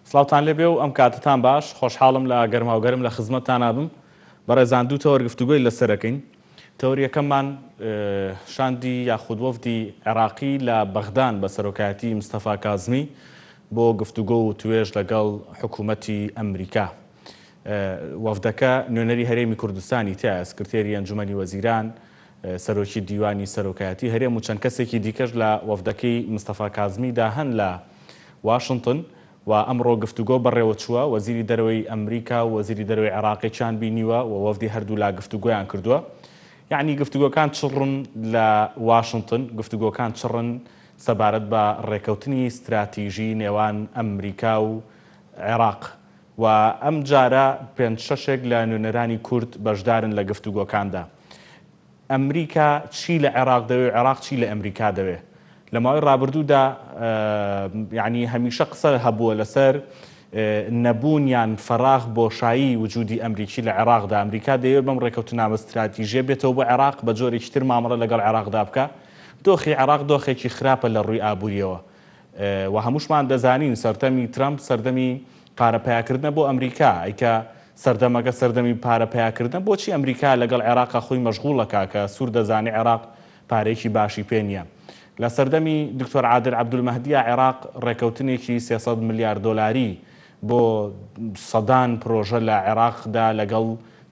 سڵاوتان لێبێ و ئەم کاتەتان باش، خۆشحاڵم لە گەرماوگەرم لە خزمەتتانا بم. بەڕێزان دوو تەوەر گفتوگۆی لەسەر ئەکەین. تەوەری یەکەممان شاندی یاخود وەفدی عێراقی لە بەغدان بە سەرۆکایەتی مستەفا کازمی بۆ گفتوگۆ و وتوێژ لەگەڵ حکوومەتی ئەمریکا. وەفدەکە نوێنەری هەرێمی کوردستانی تیایە، سکرتێری ئەنجومەنی وەزیران، سەرۆکی دیوانی سەرۆکایەتی هەرێم و چەند کەسێکی دیکەش لە وەفدەکەی مستەفا کازمیدا هەن لە واشنتن و ئەمڕۆ گفتوگۆ بەڕێوەچووە، وەزیری دەرەوەی ئەمریکا و وەزیری دەرەوەی عێراقیان بینیوە و وەفدی هەردوولا گفتوگۆیان کردووە. یەعنی گفتوگۆکان چڕن لە واشنتن، گفتوگۆکان چڕن سەبارەت بە ڕێکەوتنی ستراتیژی نێوان ئەمریکا و عێراق و ئەمجارە پێنج شەشێک لە نوێنەرانی کورد بەشدارن لە گفتوگۆکاندا. ئەمریکا چی لە عێراق دەوێ و عێراق چی لە ئەمریکا دەوێ؟ لە ماوەی ڕابردوودا یانی هەمیشە قسە هەبووە لەسەر نەبوون یان فەراغ بۆشایی وجودی ئەمریکی لە عێراقدا، ئەمریکا دەیەوێت بەم ڕێکەوتنامە ستراتیژیە بێتەوە بۆ عێراق بە جۆرێکی تر مامەڵە لەگەڵ عێراقدا بکا. دۆخی عێراق دۆخێکی خراپە لە ڕووی ئابووریەوە و هەمووشمان دەزانین سەردەمی ترەمپ سەردەمی پارە پەیاکردنە بۆ ئەمریکا، ئەی کە سەردەمەکە سەردەمی پارە پەیاکردنە بۆچی ئەمریکا لەگەڵ عێراقا خۆی مەشغوڵ ئەکا کە سوور دەزانێ عێراق پارەیەکی باشی پێ نییە؟ لە سەردەمی دکتۆر عادل عەبدولمەهدیا عێراق ڕێکەوتنێکی 300 ملیار دۆلاری بۆ سەدان پرۆژە لە عێراقدا لەگەڵ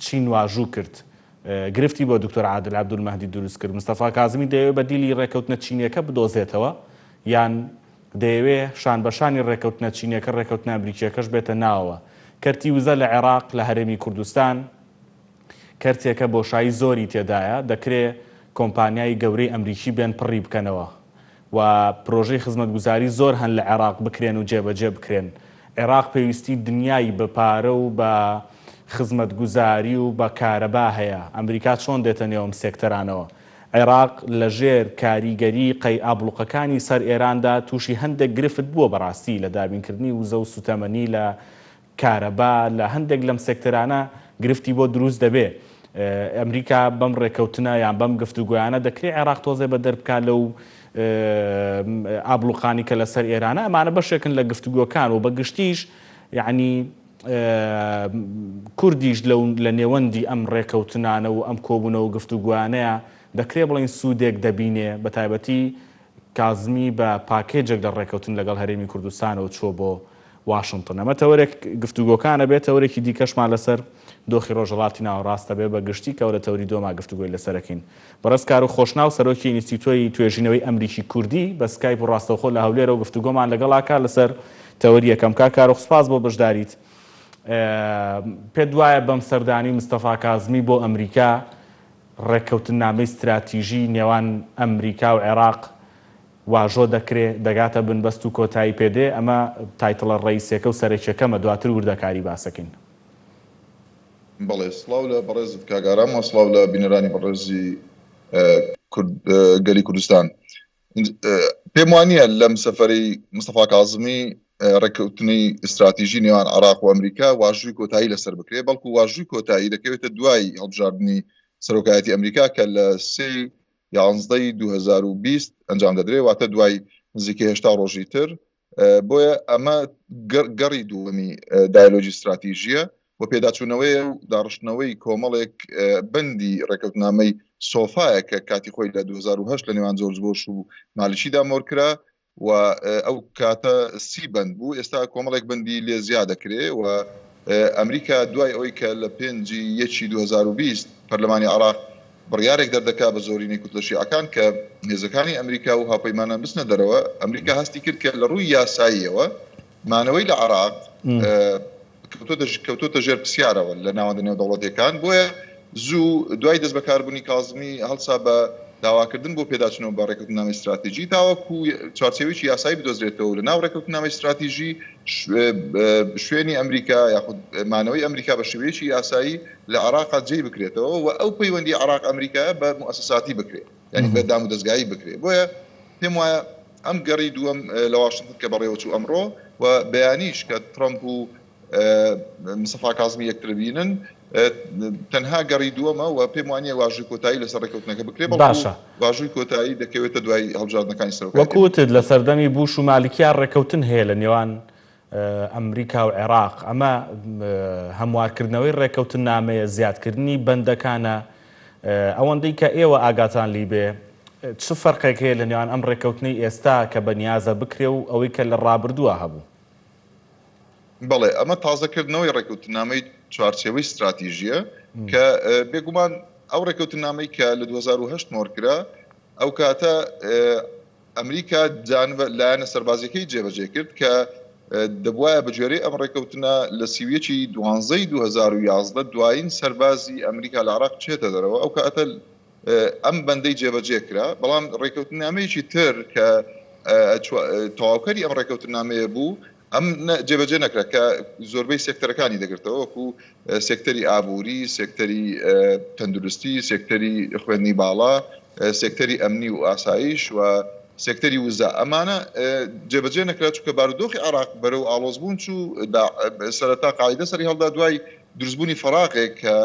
چین واژوو کرد گرفتی بۆ دکتۆر عادل عەبدولمەهدی دروست کرد. مستەفا کازمی دەیەوێت بەدیلی ڕێکەوتنە چینیەکە بدۆزێتەوە یان دەیەوێ شانبەشانی ڕێکەوتنە چینیەکە ڕێکەوتنە ئەمریکیەکەش بێتە ناوەوە. کەرتی وزە لە عێراق، لە هەرێمی کوردستان کەرتێکە بۆشایی زۆری تێدایە، دەکرێ کۆمپانیای گەورەی ئەمریکی بێن پڕی بکەنەوە و پرۆژەی خزمەتگوزاری زۆر هەن لە عێراق بکرێن و جێبەجێ بکرێن. عێراق پێویستی دنیای بە پارە و بە خزمەتگوزاری و بە کارەبا هەیە، ئەمریکا چۆن دێتە نێو ئەم سێکتەرانەوە؟ عێراق لە ژێر کاریگەری قەی ئابڵوقەکانی سەر ئێراندا تووشی هەندێک گرفت بووە بەڕاستی لە دابینکردنی وزە و سوتەمەنی لە کارەبا لە هەندێک لەم سێکتەرانە گرفتی بۆ دروست دەبێ ئەمریکا بەم ڕێکەوتنە یان بەم گفتوگۆیانە دەکرێ عێراق تۆزێ بەدەر بکا لەو ئابڵوقانی کە لەسەر ئێرانە ئەمانە بەشێکن لە گفتوگۆکان و بە گشتیش یعنی کوردیش لەو لە نێوەندی ئەم ڕێکەوتنانە و ئەم کۆبوونەوە و گفتوگۆیانەیە دەکرێ بڵێین سوودێک دەبینێ، بەتایبەتی کازمی بە پاکێجێک لە ڕێکەوتن لەگەڵ هەرێمی کوردستانەوە چووە بۆ واشنتن. ئەمە تەوەرێک گفتوگۆکان ئەبێ، تەوەرێکی دیکەشمان لەسەر دۆخی ڕۆژهەڵاتی ناوەڕاست ئەبێ بە گشتی کە لە تەوری دووەما گفتوگۆی لەسەر ئەکەین. بەڕێز کاروخ خۆشناو سەرۆکی ئینستیتۆی توێژینەوەی ئەمریکی کوردی بە سکایپ و ڕاستەوخۆ لە هەولێرەوە گفتوگۆمان لەگەڵ ئاکا لەسەر تەوەری یەکەم. کاک کاروخ سوپاس بۆ بەشداریت. پێت وایە بەم سەردانی مستەفا کازمی بۆ ئەمریکا ڕێککەوتننامەی ستراتیژی نێوان ئەمریکا و عێراق واژۆ دەکرێ، دەگاتە بنبەست و کۆتایی پێ دێ؟ ئەمە title ە ڕەئیسیەکە و سەرەکیەکەمە دواتر وردەکاری باسەکەین. بەڵێ سڵاو لە بەڕێزت کاک ئارام و سڵاو لە بینەرانی بەڕێزی کورد گەلی کوردستان. پێم وانییە لەم سەفەرەی مستەفا کازمی ڕێککەوتنی ئیستراتیژی نێوان عێراق و ئەمریکا واژووی کۆتایی لەسەر بکرێ، بەڵکو واژووی کۆتایی دەکەوێتە دوای هەڵبژاردنی سەرۆکایەتی ئەمریکا کە لە سێی یانزدەی 2020 ئەنجام دەدرێ، واتە دوای نزیکەی 80 ڕۆژی تر. بۆیە ئەمە گەڕی دووەمی دایلۆجی ستراتیژیە و پێداچوونەوەیە و داڕشتنەوەی کۆمەڵێک بەندی ڕێکەوتنامەی سۆفایە کە کاتی خۆی لە 2010 لە نێوان جۆرج بۆش و مالیکیدا مۆرکرا و ئەو کاتە سی بەند بوو، ئێستا کۆمەڵێک بەندی لێ زیا دەکرێ و ئەمریکا دوای ئەوەی کە لە پێنجی یەکی 2020 پەرلەمانی عێراق بڕیارێک دەردەکا بە زۆرینەی کوتلە شیعەکان کە هێزەکانی ئەمریکا و هاوپەیمانان بچنە دەرەوە، ئەمریکا هەستی کرد کە لە ڕووی یاساییەوە مانەوەی لە عێراق کەوتۆتە ژێر پرسیارەوە لە ناوەندە نێودەوڵەتیەکان، بۆیە زوو دوای دەستبەکاربوونی کازمی هەڵسا بە داواکردن بۆ پێداچوونەوە بە ڕێککەوتننامەی ستراتیژی تاوەکو چوارچێوەیەکی یاسایی بدۆزرێتەوە و لەناو ڕێککەوتننامەی ستراتیژی شوێنی ئەمریکا یاخود مانەوەی ئەمریکا بە شێوەیەکی یاسایی لە عێراقا جێی بکرێتەوە و ئەو پەیوەندی عێراق ئەمریکایە بە موئەسەساتی بکرێ یانی بە دامودەزگایی بکرێ. بۆیە پێم وایە ئەم گەڕی دووەم لە واشنتن کە بەڕێوەچوو ئەمڕۆ و بەیانیش کە ترەمپ و مستەفا کازمی یەکتر بینن تەنها گەڕی دووەمە و پێم وانییە واژووی کۆتایی لەسەر ڕێککەوتنەکە بکرێت، بەڵکو باشە. واژووی کۆتایی دەکەوێتە دوای هەڵبژاردنەکانی سەرۆکایەتی وەکو وتت ئەمریکا. لە سەردەمی بوش و مالکیا ڕێککەوتن هەیە لە نێوان. ئەمریکا و عێراق، ئەمە هەموارکردنەوەی ڕێککەوتننامەیە، زیادکردنی بەندەکانە، ئەوەندەی کە ئێوە ئاگاتان لی بێ چ فەرقێک هەیە لە نێوان ئەم ڕێککەوتنەی ئێستا کە بە نیازە بکرێ و ئەوەی کە لە ڕابردووە هەبوو؟ بەڵێ، ئەمە تازەکردنەوەی ڕێککەوتننامەی چوارچێوەی ستراتیژییە کە بێگومان ئەو ڕێککەوتننامەی کە لە 2008 مۆر کرا، ئەو کاتە ئەمریکا جانبە لایەنە سەربازیەکەی جێبەجێ کرد کە دەبوایە بە گوێرەی ئەم ڕێکەوتنە لە 31 ی دوانزەی 2011 دوایین سەربازی ئەمریکا لە عراق بچێتە دەرەوە ئەو کاتە ئەم بەندەی جێبەجێ کرا بەڵام ڕێکەوتنامەیەکی تر کە تەواوکەری ئەم ڕێکەوتنامەیە بوو ئەم جێبەجێ نەکرا کە زۆربەی سێکتەرەکانی دەگرتەوە وەکو سێکتەری ئابووری، سێکتەری تەندروستی، سێکتەری خوێندنی باڵا، سێکتەری ئەمنی و ئاسایش و سێکتەری وزە. ئەمانە جێبەجێ نەکرا چونکە بارودۆخی عێراق بەرەو ئاڵۆزبوون چوو، سەرەتا قاعیدە سەریهەڵدا دوای دروستبوونی فەراغێک کە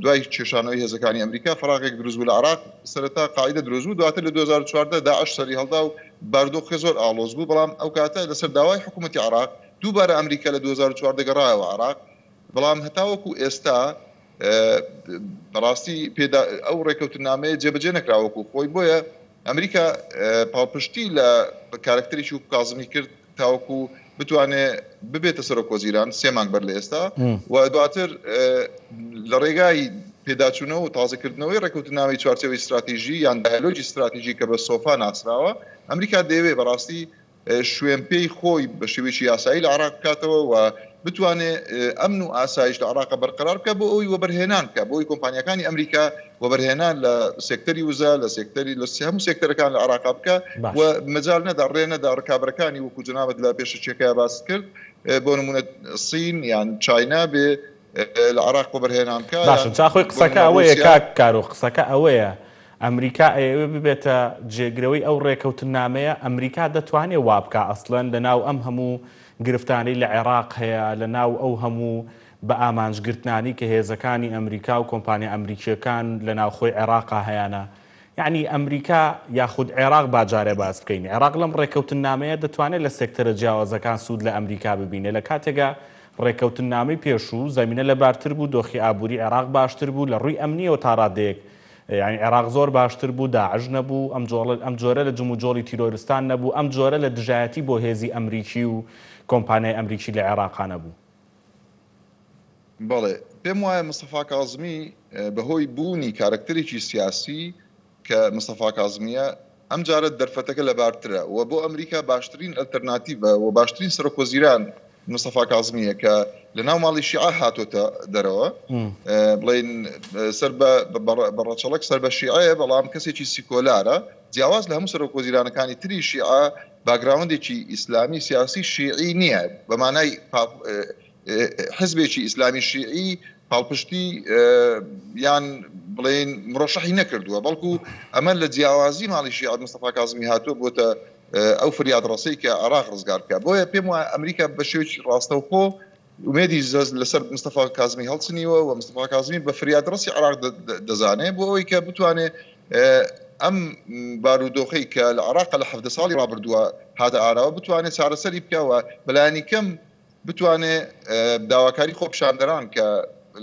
دوای کێشانەوەی هێزەکانی ئەمریکا فەراغێک دروست بوو لە عێراق، سەرەتا قاعیدە دروست بوو، دواتر لە 2014 داعش سەریهەڵدا و بارودۆخەکە زۆر ئاڵۆز بوو، بەڵام ئەو کاتە لەسەر داوای حکوومەتی عێراق دووبارە ئەمریکا لە 2014 گەڕایەوە عێراق، بەڵام هەتاوەکو ئێستا بەڕاستی پێدا ئەو ڕێکەوتنامەیە جێبەجێ نەکرا وەکو خۆی، بۆیە ئەمریکا پاڵپشتی لە کارەکتەرێکی وەکو کازمی کرد تاوەکو بتوانێ ببێتە سەرۆک وەزیران سێ مانگ بەر لە ئێستا و دواتر لە ڕێگای پێداچوونەوە و تازەکردنەوەی ڕێکەوتنامەی چوارچێوەی ستراتیژی یان دایالۆگی ستراتیژی کە بە سۆفا ناسراوە ئەمریکا دەیەوێ بەڕاستی شوێنپێی خۆی بە شێوەیەکی یاسایی لە عێراق بکاتەوە و بتوانێ ئەمن و ئاسایش لە عێراق بەرقەرار بکات بۆ ئەوەی وەبەرهێنان بکات بۆ ئەوەی کۆمپانیاکانی ئەمریکا وەبەرهێنان لە سێکتەری وزە لە سێکتەری لە هەموو سێکتەرەکان لە عێراق بکات و مەجال نەدا ڕێ نەدا ڕکابەرەکانی وەکو جەنابت لە پێشەکیەکەیا باست کرد بۆ نمونە سین یان چاینا بێ لە عێراق وەبەرهێنان بکا باشە یان جا خۆی بۆ قسەکە نمونە ئەوەیە ڕوسیا. کاک کارۆخ قسەکە ئەوەیە ئەمریکا ئەیەوێ ببێتە جێگرەوەی ئەو ڕێکەوتننامەیە ئەمریکا دەتوانێ وابکا ئەسڵەن لە ناو ئەم هەموو گرفتانەی لە عێراق هەیە لە ناو ئەو هەموو بە ئامانج گرتنانەی کە هێزەکانی ئەمریکا و کۆمپانیا ئەمریکیەکان لە ناوخۆی عێراقا هەیانە یەعنی ئەمریکا یاخود عێراق با جارێ باس بکەین عێراق لەم ڕێکەوتننامەیە دەتوانێت لە سێکتەرە جیاوازەکان سوود لە ئەمریکا ببینێ لە کاتێکا ڕێکەوتننامەی پێشوو زەمینە لەبارتر بوو دۆخی ئابووری عێراق باشتر بوو لە ڕووی ئەمنیەوە تا ڕادەیەک یانی عێراق زۆر باشتر بوو، داعش نەبوو، ئەم جۆڵە ئەم جۆرە لە جموجۆڵی تیرۆرستان نەبوو، ئەم جۆرە لە دژایەتی بۆ هێزی ئەمریکی و کۆمپانیای ئەمریکی لە عێراقا نەبوو. بەڵێ، پێم وایە مستەفا کازمی بەهۆی بوونی کارەکتەرێکی سیاسی کە مستەفا کازمییە، ئەمجارە دەرفەتەکە لەبارترە و بۆ ئەمریکا باشترین ئەلتەرناتیڤە و باشترین سەرۆکوەزیران مستەفا کازمییە کە لە ناو ماڵی شیعە هاتۆتە دەرەوە، بڵێین سەر بە بە ڕەچەڵەک سەر بە شیعەیە، بەڵام کەسێکی سیکۆلارە، جیاواز لە هەموو سەرۆکوەزیرانەکانی تری شیعە باکگراوندێکی ئیسلامی سیاسی شیعی نییە، بە مانای حزبێکی ئیسلامی شیعی پاڵپشتی یان بڵێین مڕەشەحی نەکردووە، بەڵکو ئەمە لە جیاوازی ماڵی شیعە مستەفا کازمی هاتووە بۆتە ئەو فریادڕەسەی کە عێراق ڕزگار بکات. بۆیە پێم وایە ئەمریکا بە شێوەیەکی ڕاستەوخۆ ئومێدی لەسەر مستەفا کازمی هەڵچنیوە و مستەفا کازمی بە فریادڕەسی عێراق دەزانێ بۆ ئەوەی کە بتوانێ ئەم بارودۆخەی کە لە عێراق لە 17 ساڵی ڕابردووە هاتە ئاراوە بتوانێت چارەسەری بکە و بەلایەنی کەم بتوانێ داواکاری خۆپیشاندەران کە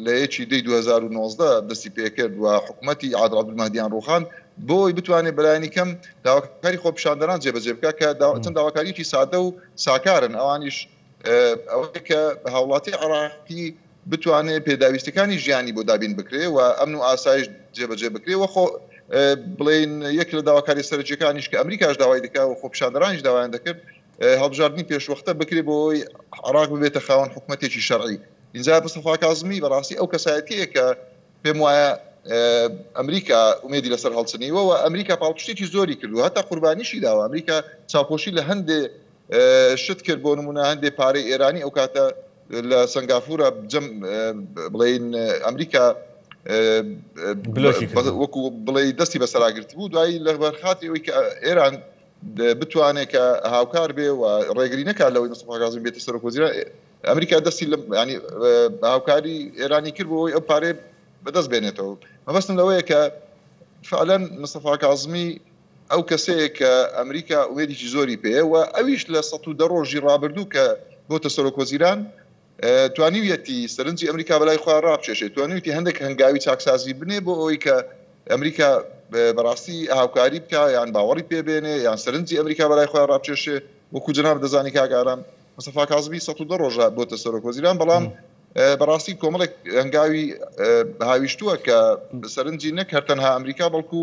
لە یەکی دەی 2019 دەستی پێکرد و حکوومەتی عادل عەبدولمەهدیان ڕووخاند، بۆ ئەوەی بتوانێ بەلایەنی کەم داواکاری خۆپیشاندەران جێبەجێ بکات کە چەند داواکارییەکی سادە و ساکارن، ئەوانیش ئەوەیە کە هاوڵاتی عێراقی بتوانێ پێداویستیەکانی ژیانی بۆ دابین بکرێ و ئەمن و ئاسایش جێبەجێ بکرێ و خۆ بڵێین یەک لە داواکاریە سەرەکیەکانیش کە ئەمریکاش داوای دەکا و خۆپیشاندەرانیش داوایان دەکرد هەڵبژاردنی پێشوەختە بکرێت بۆ ئەوەی عێراق ببێتە خاوەن حکومەتێکی شەرعی. ئینجا مستەفا کازمی بەڕاستی ئەو کەسایەتییە کە پێم وایە ئەمریکا ئومێدی لەسەر هەڵچنیوە و ئەمریکا پاڵپشتێکی زۆری کردووە هەتا قوربانیشی داوە. ئەمریکا چاوپۆشی لە هەندێ شت کرد، بۆ نموونە هەندێ پارەی ئێرانی ئەو کاتە لە سەنگافورە جەم بڵێین ئەمریکا بلۆکی کردبوو. وەکو بڵێی دەستی بەسەرا گرتبوو، دوایی لەبەر خاتری ئەوەی کە ئێران بتوانێت کە هاوکار بێ و ڕێگری نەکات لەوەی مستەفا کازمی بێتە سەرۆک وەزیران ئەمریکا دەستی لە ینی هاوکاری ئێرانی کرد بۆ ئەوەی ئەو پارەیە بەدەست بێنێتەوە مەبەستم لەوەیە کە فعلا مستەفا کازمی. ئەو کەسەیە کە ئەمریکا ئومێدێکی زۆری پێیە و ئەویش لە 110 ڕۆژی ڕابردوو کە بۆتە سەرۆکوەزیران توانیویەتی سەرنجی ئەمریکا بەلای خۆیان ڕابکێشێ، توانیویەتی هەندێک هەنگاوی چاکسازی بنێ بۆ ئەوەی کە ئەمریکا بەڕاستی هاوکاری بکا یان باوەڕی پێ بێنێ یان سەرنجی ئەمریکا بەلای خۆیان ڕابکێشێ. وەکو جەنابت دەزانی کاک ئارام، مستەفا کازمی 110 ڕۆژە بۆتە سەرۆکوەزیران، بەڵام بەڕاستی کۆمەڵێک هەنگاوی هاویشتووە کە سەرنجی نەک هەر تەنها ئەمریکا بەڵکو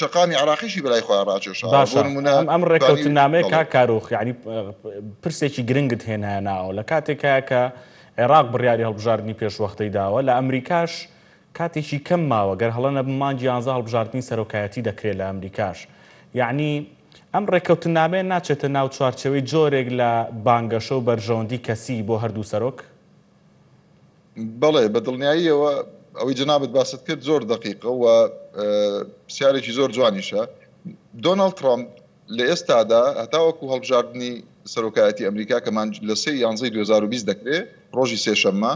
شەقامی عێراقیشی بەلای خۆیان ڕاکێشاوە. بۆ باشە نموونە ئەم ئەم توانی ڕێککەوتننامەیە بەڵێ. کاک کاروخ یانی پرسێکی گرنگت هێنایە ناوە لە کاتێکایە کە عێراق بڕیاری هەڵبژاردنی پێشوەختەی داوە لە ئەمریکاش کاتێکی کەم ماوە گەر هەڵە نەبم مانگی یانزە هەڵبژاردنی سەرۆکایەتی دەکرێت لە ئەمریکاش یانی ئەم ڕێککەوتننامەیە ناچێتە ناو چوارچێوەی جۆرێک لە بانگەشە و بەرژەوەندی کەسی بۆ هەردوو سەرۆک؟ بەڵێ بە دڵنیاییەوە ئەوەی جەنابت باست کرد زۆر دەقیقە و پرسیارێکی زۆر جوانیشە. دۆناڵد ترەمپ لە ئێستادا هەتاوەکو هەڵبژاردنی سەرۆکایەتی ئەمریکا کە مانگ لە سێ یانزەی 2020 دەکرێ ڕۆژی سێشەممە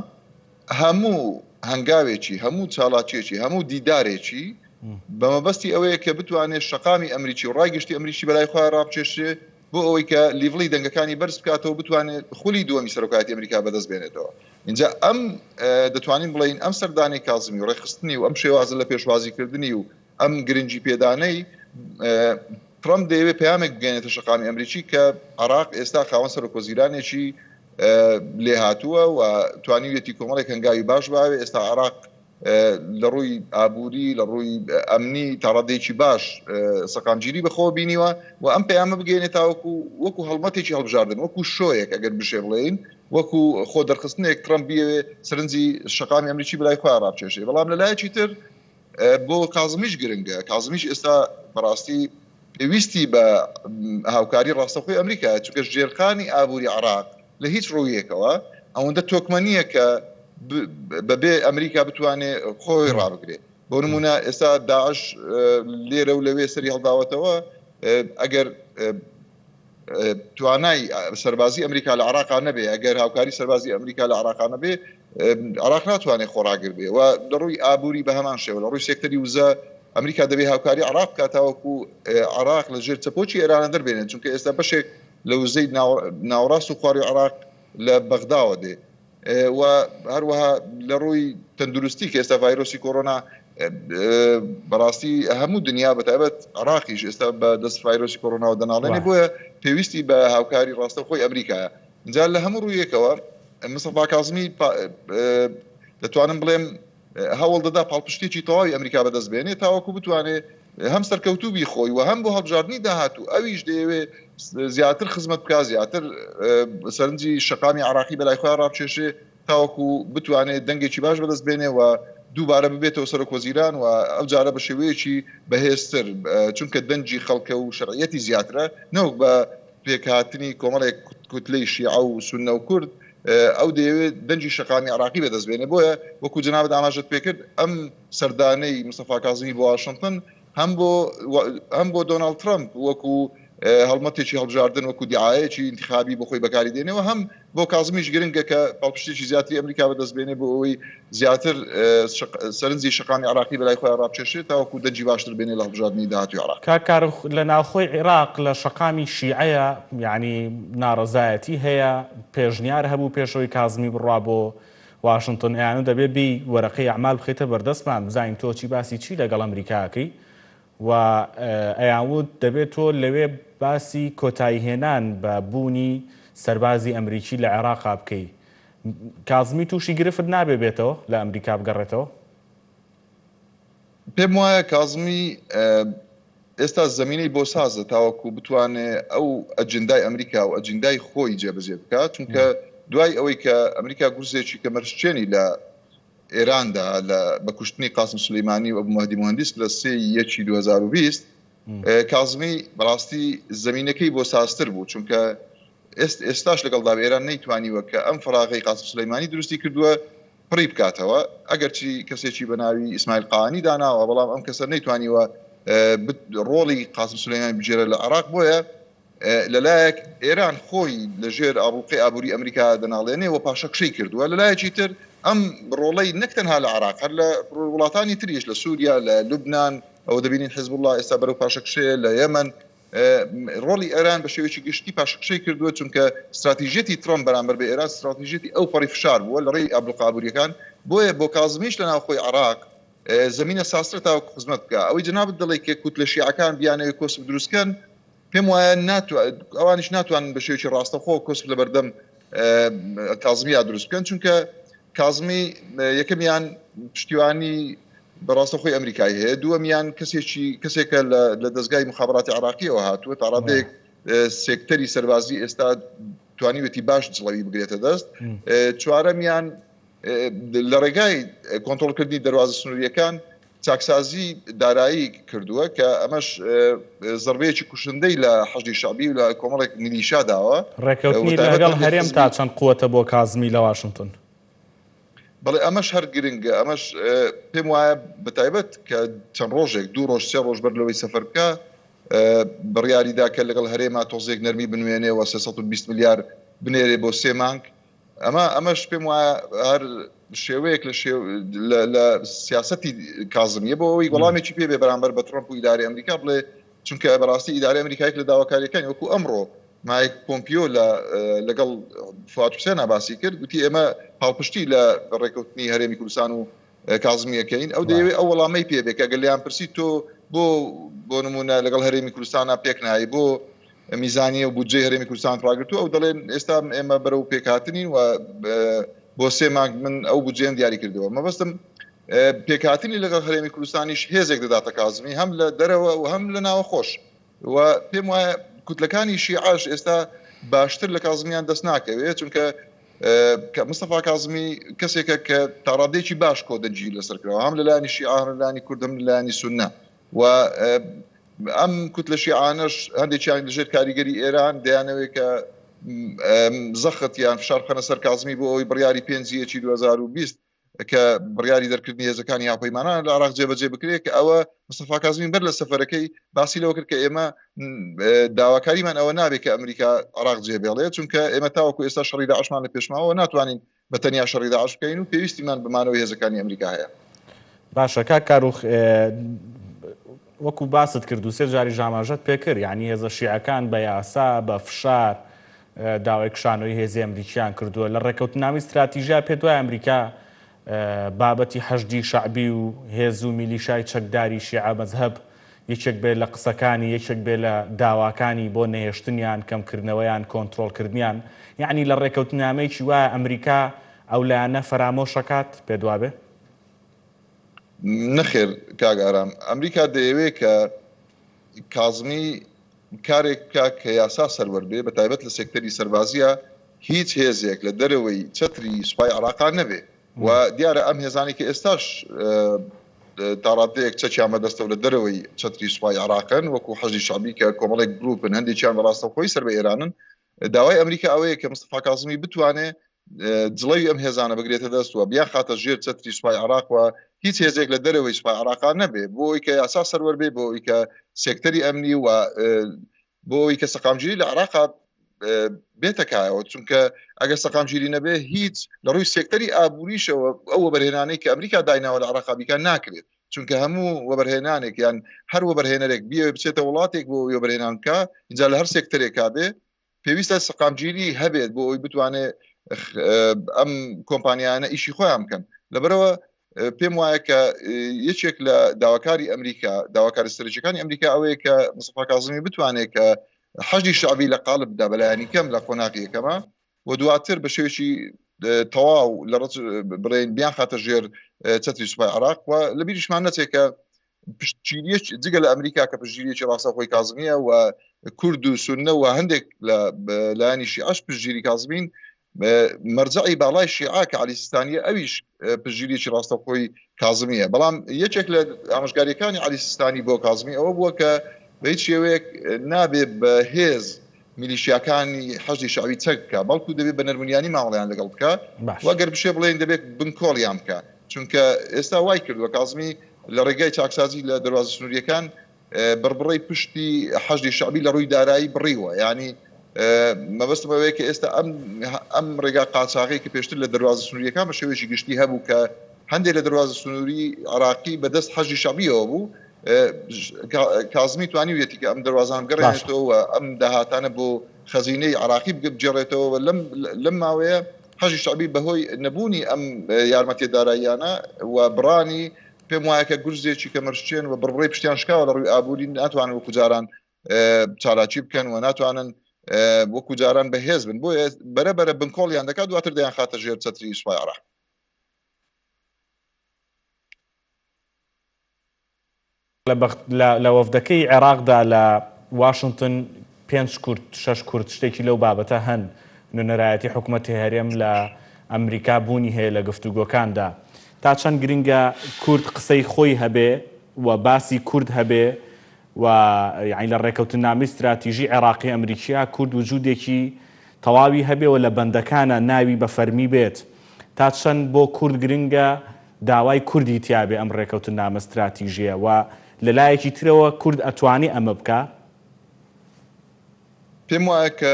هەموو هەنگاوێکی هەموو چالاکیەکی هەموو دیدارێکی بە مەبەستی ئەوەیە کە بتوانێت شەقامی ئەمریکی و ڕای گشتی ئەمریکی بەلای خۆیان ڕابکێشێ بۆ ئەوەی کە لیڤڵی دەنگەکانی بەرز بکاتەوە بتوانێت خولی دووەمی سەرۆکایەتی ئەمریکا بەدەست بێنێتەوە. ئینجا ئەم دەتوانین بڵێین ئەم سەردانەی کازمی و ڕێکخستنی و ئەم شێوازە لە پێشوازیکردنی و ئەم گرنگی پێدانەی ترەمپ دەیەوێت پەیامێک بگەێنێتە شەقامی ئەمریکی کە عراق ئێستا خاوەن سەرۆکوەزیرانێکی لێهاتووە و توانیویەتی کۆمەڵێک هەنگاوی باش باوێ ئێستا عراق لە ڕووی ئابووری، لە ڕووی ئەمنی تا ڕادەیەکی باش سەقامگیری بەخۆوە بینیوە و ئەم پەیامە بگەیەنێت تاوەکو وەکو هەڵمەتێکی هەڵبژاردن، وەکو شۆیەک ئەگەر بشێ بڵێین، وەکو خۆ دەرخستنێک ترەمپ بیەوێ سەرنجی شەقامی ئەمریکی بەلای خۆیان ڕابکێشێ. بەڵام لە لایەکی تر بۆ کازمیش گرنگە، کازمیش ئێستا بەڕاستی پێویستی بە هاوکاری ڕاستەوخۆی ئەمریکایە، چونکە ژێرخانی ئابووری عێراق لە هیچ ڕوویەکەوە ئەوەندە تۆکمە نییە کە بەبێ ئەمریکا بتوانێ خۆی ڕابگرێ. بۆ نموونە ئێستا داعش لێرە و لەوێ سەری هەڵداوەتەوە، ئەگەر توانای سەربازی ئەمریکا لە عراقا نەبێ، ئەگەر هاوکاری سەربازی ئەمریکا لە عراقا نەبێ، عراق ناتوانێت خۆڕاگر بێ و لە ڕووی ئابووری بە هەمان شێوە، لە ڕووی سێکتەری وزە ئەمریکا دەبێ هاوکاری عراق بکات تاوەکو عراق لە ژێر چەپۆکی ئێرانە دەربێنێت، چونکە ئێستا بەشێک لە وزەی ناوەڕاست و خواروی عراق لە بەغداوە دێ و هەروەها لە ڕووی تەندروستی کە ئێستا ڤایرۆسی کۆرۆنا بەڕاستی هەموو دنیا بەتایبەت عراقیش ئێستا بە دەست ڤایرۆسی کۆرۆناوە دەناڵێنێ بۆیە پێویستی بە هاوکاری ڕاستەوخۆی ئەمریکایە جا لە هەموو ڕوویەکەوە مستەفا کازمی دەتوانم بڵێم هەوڵ دەدا پاڵپشتیی تەواوی ئەمریکا بەدەست بێنێ تاوەکو بتوانێ هەم سەرکەوتوو بی خۆی و هەم بۆ هەڵبژاردنی داهاتوو ئەویش دەیەوێ زیاتر خزمەت بکا زیاتر سەرنجی شەقامی عراقی بەلای خۆیان ڕابکێشێ تاوەکو بتوانێت دەنگێکی باش بەدەست بێنێ و دووبارە ببێتەوە سەرۆک وەزیران و ئەو جارە بە شێوەیەکی بەهێزتر چونکە دەنگی خەڵکە و شەرعیەتی زیاترە نەوەک بە پێکهاتنی کۆمەڵێک کوتلەی شیعە و سوننە و کورد ئەو دەیەوێت دەنگی شەقامی عێراقی بەدەست بێنێ، بۆیە وەکو جەنابت ئاماژەت پێکرد ئەم سەردانەی مستەفا کازمی بۆ واشنتن هەم بۆ هەم بۆ دۆناڵد ترەمپ وەکو هەڵمەتێکی هەڵبژاردن وەکو دیعایەکی ئینتخابی بۆ خۆی بەکاری دێنێ و هەم بۆ کازمیش گرنگە کە پاڵپشتێکی زیاتری ئەمریکا بەدەست بێنێ بۆ ئەوەی زیاتر سەرنجی شەقامی عێراقی بەلای خۆیان ڕابکێشێت تاوەکو دەنگی باشتر بێنێ لە هەڵبژاردنی داهاتووی عێراق. کاک کارخ لە ناوخۆی عیراق لە شەقامی شیعەیە یانی ناڕەزایەتی هەیە پێشنیار هەبوو پێش ئەوەی کازمی بڕوا بۆ واشنتۆن ئەیانو دەبێ بێی وەرەقەی ئەعمال بخەیتە بەردەستمان بزانین تۆ چی باسی چی لەگەڵ ئەمریکا ئەکەی و ئەیانوت دەبێ تۆ لەوێ باسی کۆتایی هێنان بە بوونی سەربازی ئەمریکی لە عێراقا بکەی کازمی تووشی گرفت نابێ بێتەوە لە ئەمریکا بگەڕێتەوە؟ پێم وایە کازمی ئێستا زەمینەی بۆ سازە تاوەکو بتوانێ ئەو ئەجندای ئەمریکا و ئەجندای خۆی جێبەجێ بکات چونکە دوای ئەوەی کە ئەمریکا گورزێکی کەمەرشکێنی لە ئێراندا لە بە کوشتنی قاسم سولەیمانی و ئەبو مەهدی موهەندیس لە سێ ی یەکی 2020 کازمی بەڕاستی زەمینەکەی بۆ سازتر بوو چونکە ئێست ئێستاش لەگەڵ داب ئێران نەیتوانیوە کە ئەم فەراغەی قاسم سولەیمانی دروستی کردووە پڕی بکاتەوە ئەگەرچی کەسێکی بە ناوی ئیسماعیل قائانی داناوە بەڵام ئەم کەسە نەیتوانیوە ڕۆڵی قاسم سولەیمانی بگێرێت لە عێراق بۆیە لەلایەک ئێران خۆی لە ژێر ئابڵوقەی ئابووری ئەمریکا دەناڵێنێ و پاشەکشەی کردووە، لەلایەکی تر ئەم ڕۆڵەی نەک تەنها لە عێراق هەر لە وڵاتانی تریش لە سووریا، لە لوبنان، ئەوە دەبینین حزبوڵڵا ئێستا بەرەو پاشەکشەیە لە یەمەن. ڕۆڵی ئێران بە شێوەیەکی گشتی پاشەکشەی کردووە، چونکە ستراتیژیەتی ترەمپ بەرامبەر بە ئێران ستراتیژیەتی ئەوپەڕی فشار بووە لە ڕێی ئابلوقە ئابوورییەکان، بۆیە بۆ کازمیش لە ناوخۆی عێراق زەمینە سازترە تاوەکو خزمەت بکا. ئەوەی جەنابت دەڵێی کە کوتلە شیعەکان بیانەوێ کۆسپ دروست کەن، پێم وایە ئەوانیش ناتوانن بە شێوەیەکی ڕاستەوخۆ کۆسپ لەبەردەم کازمیا دروست بکەن، چونکە کازمی یەکەمیان پشتیوانی بە ڕاستەوخۆی ئەمریکای هەیە، دووەمیان کەسێکی کەسێکە لە دەزگای موخابەراتی عێراقیەوە هاتووە، تا ڕادەیەک سێکتەری سەربازی ئێستا توانیوێتی باش جڵەوی بگرێتە دەست، چوارەمیان لە ڕێگای کۆنترۆڵکردنی دەروازە سنوورییەکان چاکسازی دارایی کردووە کە ئەمەش زەربەیەکی کوشندەی لە حەشدی شەعبی و لە کۆمەڵێک میلیشا داوە. ڕێککەوتنی لەگەڵ هەرێم تا چەند قوتە بۆ کازمی لە واشنتن؟ بەڵێ ئەمەش هەر گرنگە، ئەمەش پێم وایە بەتایبەت کە چەند ڕۆژێک دوو ڕۆژ سێ ڕۆژ بەر لەوەی سەفەر بکا بڕیاری دا کە لەگەڵ هەرێما تۆزێک نەرمی بنوێنێ و 320 ملیار بنێرێ بۆ سێ مانگ ئەمە ئەمەش پێم وایە هەر شێوەیەک لە شێو لە سیاسەتی کازمیە بۆ ئەوەی وەڵامێکی پێ بێ بەرامبەر بە ترەمپ و ئیدارەی ئەمریکا بڵێ چونکە بەڕاستی ئیدارەی ئەمریکا یەک لە داواکاریەکانی وەکو ئەمڕۆ مایک پۆمپیۆ لە لەگەڵ فواد حوسێنا باسی کرد گوتی ئێمە پاڵپشتی لە ڕێککەوتنی هەرێمی کوردستان و کازمی ئەکەین ئەو دەیەوێت ئەو وەڵامەی پێ بێ کە ئەگەر لێیان پرسی تۆ بۆ بۆ نمونە لەگەڵ هەرێمی کوردستانە پێک نایە بۆ میزانیە و بودجەی هەرێمی کوردستان ڕاگرتوو ئەو دەڵێن ئێستا ئێمە بەرەو پێکهاتنین و بۆ سێ مانگ من ئەو بودجەیەم دیاری کردەوە مەبەستم پێکهاتنی لەگەڵ هەرێمی کوردستانیش هێزێک دەداتە کازمی هەم لە دەرەوە و هەم لە ناوەخۆش و پێم وایە کوتلەکانی شیعەش ئێستا باشتر لە کازمیان دەست ناکەوێت چونکە کە مستەفا کازمی کەسێکە کە تاڕادەیەکی باش کۆدەنگی لەسەر کراوە هەم لەلایەنی شیعە هەم لەلایەنی کورد هەم لەلایەنی سوننە و ئەم کوتلە شیعانەش هەندێکیان لەژێر کاریگەری ئێران دەیانەوێت کە زەخت یان فشار بخەنە سەر کازمی بۆ ئەوەی بڕیاری پێنجی یەکی 2020 کە بڕیاری دەرکردنی هێزەکانی هاوپەیمانان لە عراق جێبەجێ بکرێت کە ئەوە مستەفا کازمی بەر لە سەفەرەکەی باسی لەوە کرد کە ئێمە داواکاریمان ئەوە نابێت کە ئەمریکا عراق جێبێڵێت چونکە ئێمە تاوەکو ئێستا شەڕی داعشمان لە پێشماوە ناتوانین بە تەنیا شەڕی داعش بکەین و پێویستیمان بە مانەوەی هێزەکانی ئەمریکا هەیە. باشە کاک کاروخ وەکو باست کرد و سێ جاریش ئاماژەت پێ کرد یانی هێزە شیعەکان بە یاسا بە فشار داوای کشانەوەی هێزی ئەمریکیان کردووە لە ڕێکەوتنامەی ستراتیژیا پێت وایە ئەمریکا بابەتی حەشدی شەعبی و هێز و میلیشای چەکداری شیعە مەزهەب یەکێک بێ لە قسەکانی یەکێک بێ لە داواکانی بۆ نەهێشتنیان کەمکردنەوەیان کۆنترۆڵکردنیان یەعنی لە ڕێکەوتنامەیەکی وایە ئەمریکا ئەو لایەنە فەرامۆش ئەکات پێت وابێ؟ نەخێر کاک ئارام، ئەمریکا دەیەوێ کە کازمی کارێک بکا کە یاسا سەروەر بێ، بەتایبەت لە سێکتەری سەربازییا هیچ هێزێک لە دەرەوەی چەتری سوپای عێراقا نەبێ و دیارە ئەم هێزانەی کە ئێستاش تاڕادەیەک چەکیان بەدەستەوە لە دەرەوەی چەتری سوپای عێراقن وەکو حەشدی شەعبی کە کۆمەڵێک گروپن هەندێکیان بە ڕاستەوخۆی سەر بە ئێرانن داوای ئەمریکا ئەوەیە کە مستەفا کازمی بتوانێ جڵەوی ئەم هێزانە بگرێتە دەست و بیانخاتە ژێر چەتری سوپای عێراق و هیچ هێزێک لە دەرەوەی سوپای عێراقا نەبێ بۆ ئەوەی کە یاسا سەروەر بێ بۆ ئەوەی کە سێکتەری ئەمنی و بۆ ئەوەی کە سەقامگیری لە عێراقا بێتە کایەوە چونکە ئەگەر سەقامگیری نەبێ هیچ لە ڕووی سێکتەری ئابووریشەوە ئەو وەبەرهێنانەی کە ئەمریکا دایناوە لە عێراقا بیکا ناکرێت چونکە هەموو وەبەرهێنانێک یان هەر وەبەرهێنەرێک بیەوێ بچێتە وڵاتێک بۆ وەبەرهێنان بکا اینجا لە هەر سێکتەرێکا بێ پێویستە سەقامگیری هەبێت بۆ ئەوەی بتوانێت ئەم کۆمپانیانە ئیشی خۆیان بکەن لەبەرەوە پێم وایە کە یەکێک لە داواکاری ئەمریکا داواکاری سەرەکیەکانی ئەمریکا ئەوەیە کە مستەفا کازمی بتوانێت کە حەشدی شەعبی لە قالب بدا بەلایەنی کەم لە قۆناغی یەکەمە و دواتر بە شێوەیەکی تەواو لە ڕەت بڵێن بیان خاتە ژێر چەتری سوپای عراق و لە بیریشمان نەچێت کە پشتگیریەک جگە لە ئەمریکا کە پشتگیریەکی ڕاستەوخۆی کازمیە و کورد و سوننە و هەندێک لە لایەنی شیعەش پشتگیری کازمین مەرجەعی باڵای شیعە کە عەلی سیستانیە ئەویش پشتگیریەکی ڕاستەوخۆی کازمیە بەڵام یەکێک لە ئامۆژگاریەکانی عەلی سیستانی بۆ کازمی ئەوە بووە کە بە هیچ شێوەیەک نابێ بە هێز میلیشیاکانی حەشدی شەعبی چەک بکا بەڵکو دەبێت بە نەرمونیانی مامەڵەیان لەگەڵ بکا و گەر بشێ بڵێین دەبێت بنکۆڵیان بکا چونکە ئێستا وای کردووە کازمی لە ڕێگای چاکسازی لە دەروازە سنووریەکان بڕبڕەی پشتی حەشدی شەعبی لە ڕووی دارایی بڕیوە یانی مەبەستم ئەوەیە کە ئێستا ئەم ئەم ڕێگا قاچاغەی کە پێشتر لە دەروازە سنووریەکان بە شێوەیەکی گشتی هەبوو کە هەندێک لە دەروازە سنووری عراقی بەدەست حەشدی شەعبیەوە بوو. کازمی توانیویەتی کە ئەم دەروازانە باشە. بگەڕێنێتەوە و ئەم داهاتانە بۆ خەزینەی عێراقی بگێڕێتەوە و لەم لەم ماوەیە حەشدی شەعبی بەهۆی نەبوونی ئەم یارمەتیە داراییانە و بڕانی پێم وایە کە گورزێکی کەمەرشکێن و بڕبڕەی پشتیان شکاوە لە ڕووی ئابووری ناتوانن وەکو جاران چالاکی بکەن و ناتوانن وەکو جاران بەهێز بن بۆیە بەرە بەرە بنکۆڵیان دەکات دواتر دەیان خاتە ژێر چەتری سوپای عێراق. لە وەفدەکەی عێراقدا لە واشنتن پێنج کورد، شەش کورد شتێکی لەو بابەتە هەن، نوێنەرایەتی حکومەتی هەرێم لە ئەمریکا بوونی هەیە لە گفتوگۆکاندا. تا چەند گرنگە کورد قسەی خۆی هەبێ و باسی کورد هەبێ و یانی لە ڕێکەوتننامەی ستراتیژی عێراقی ئەمریکیا کورد وجودێکی تەواوی هەبێ و لە بەندەکانا ناوی بە فەرمی بێت تا چەند بۆ کورد گرنگە داوای کوردی تیابێ ئەم ڕێکەوتننامە ستراتیژیە و لە لایەکی ترەوە کورد ئەتوانێ ئەمە بکا؟ پێم وایە کە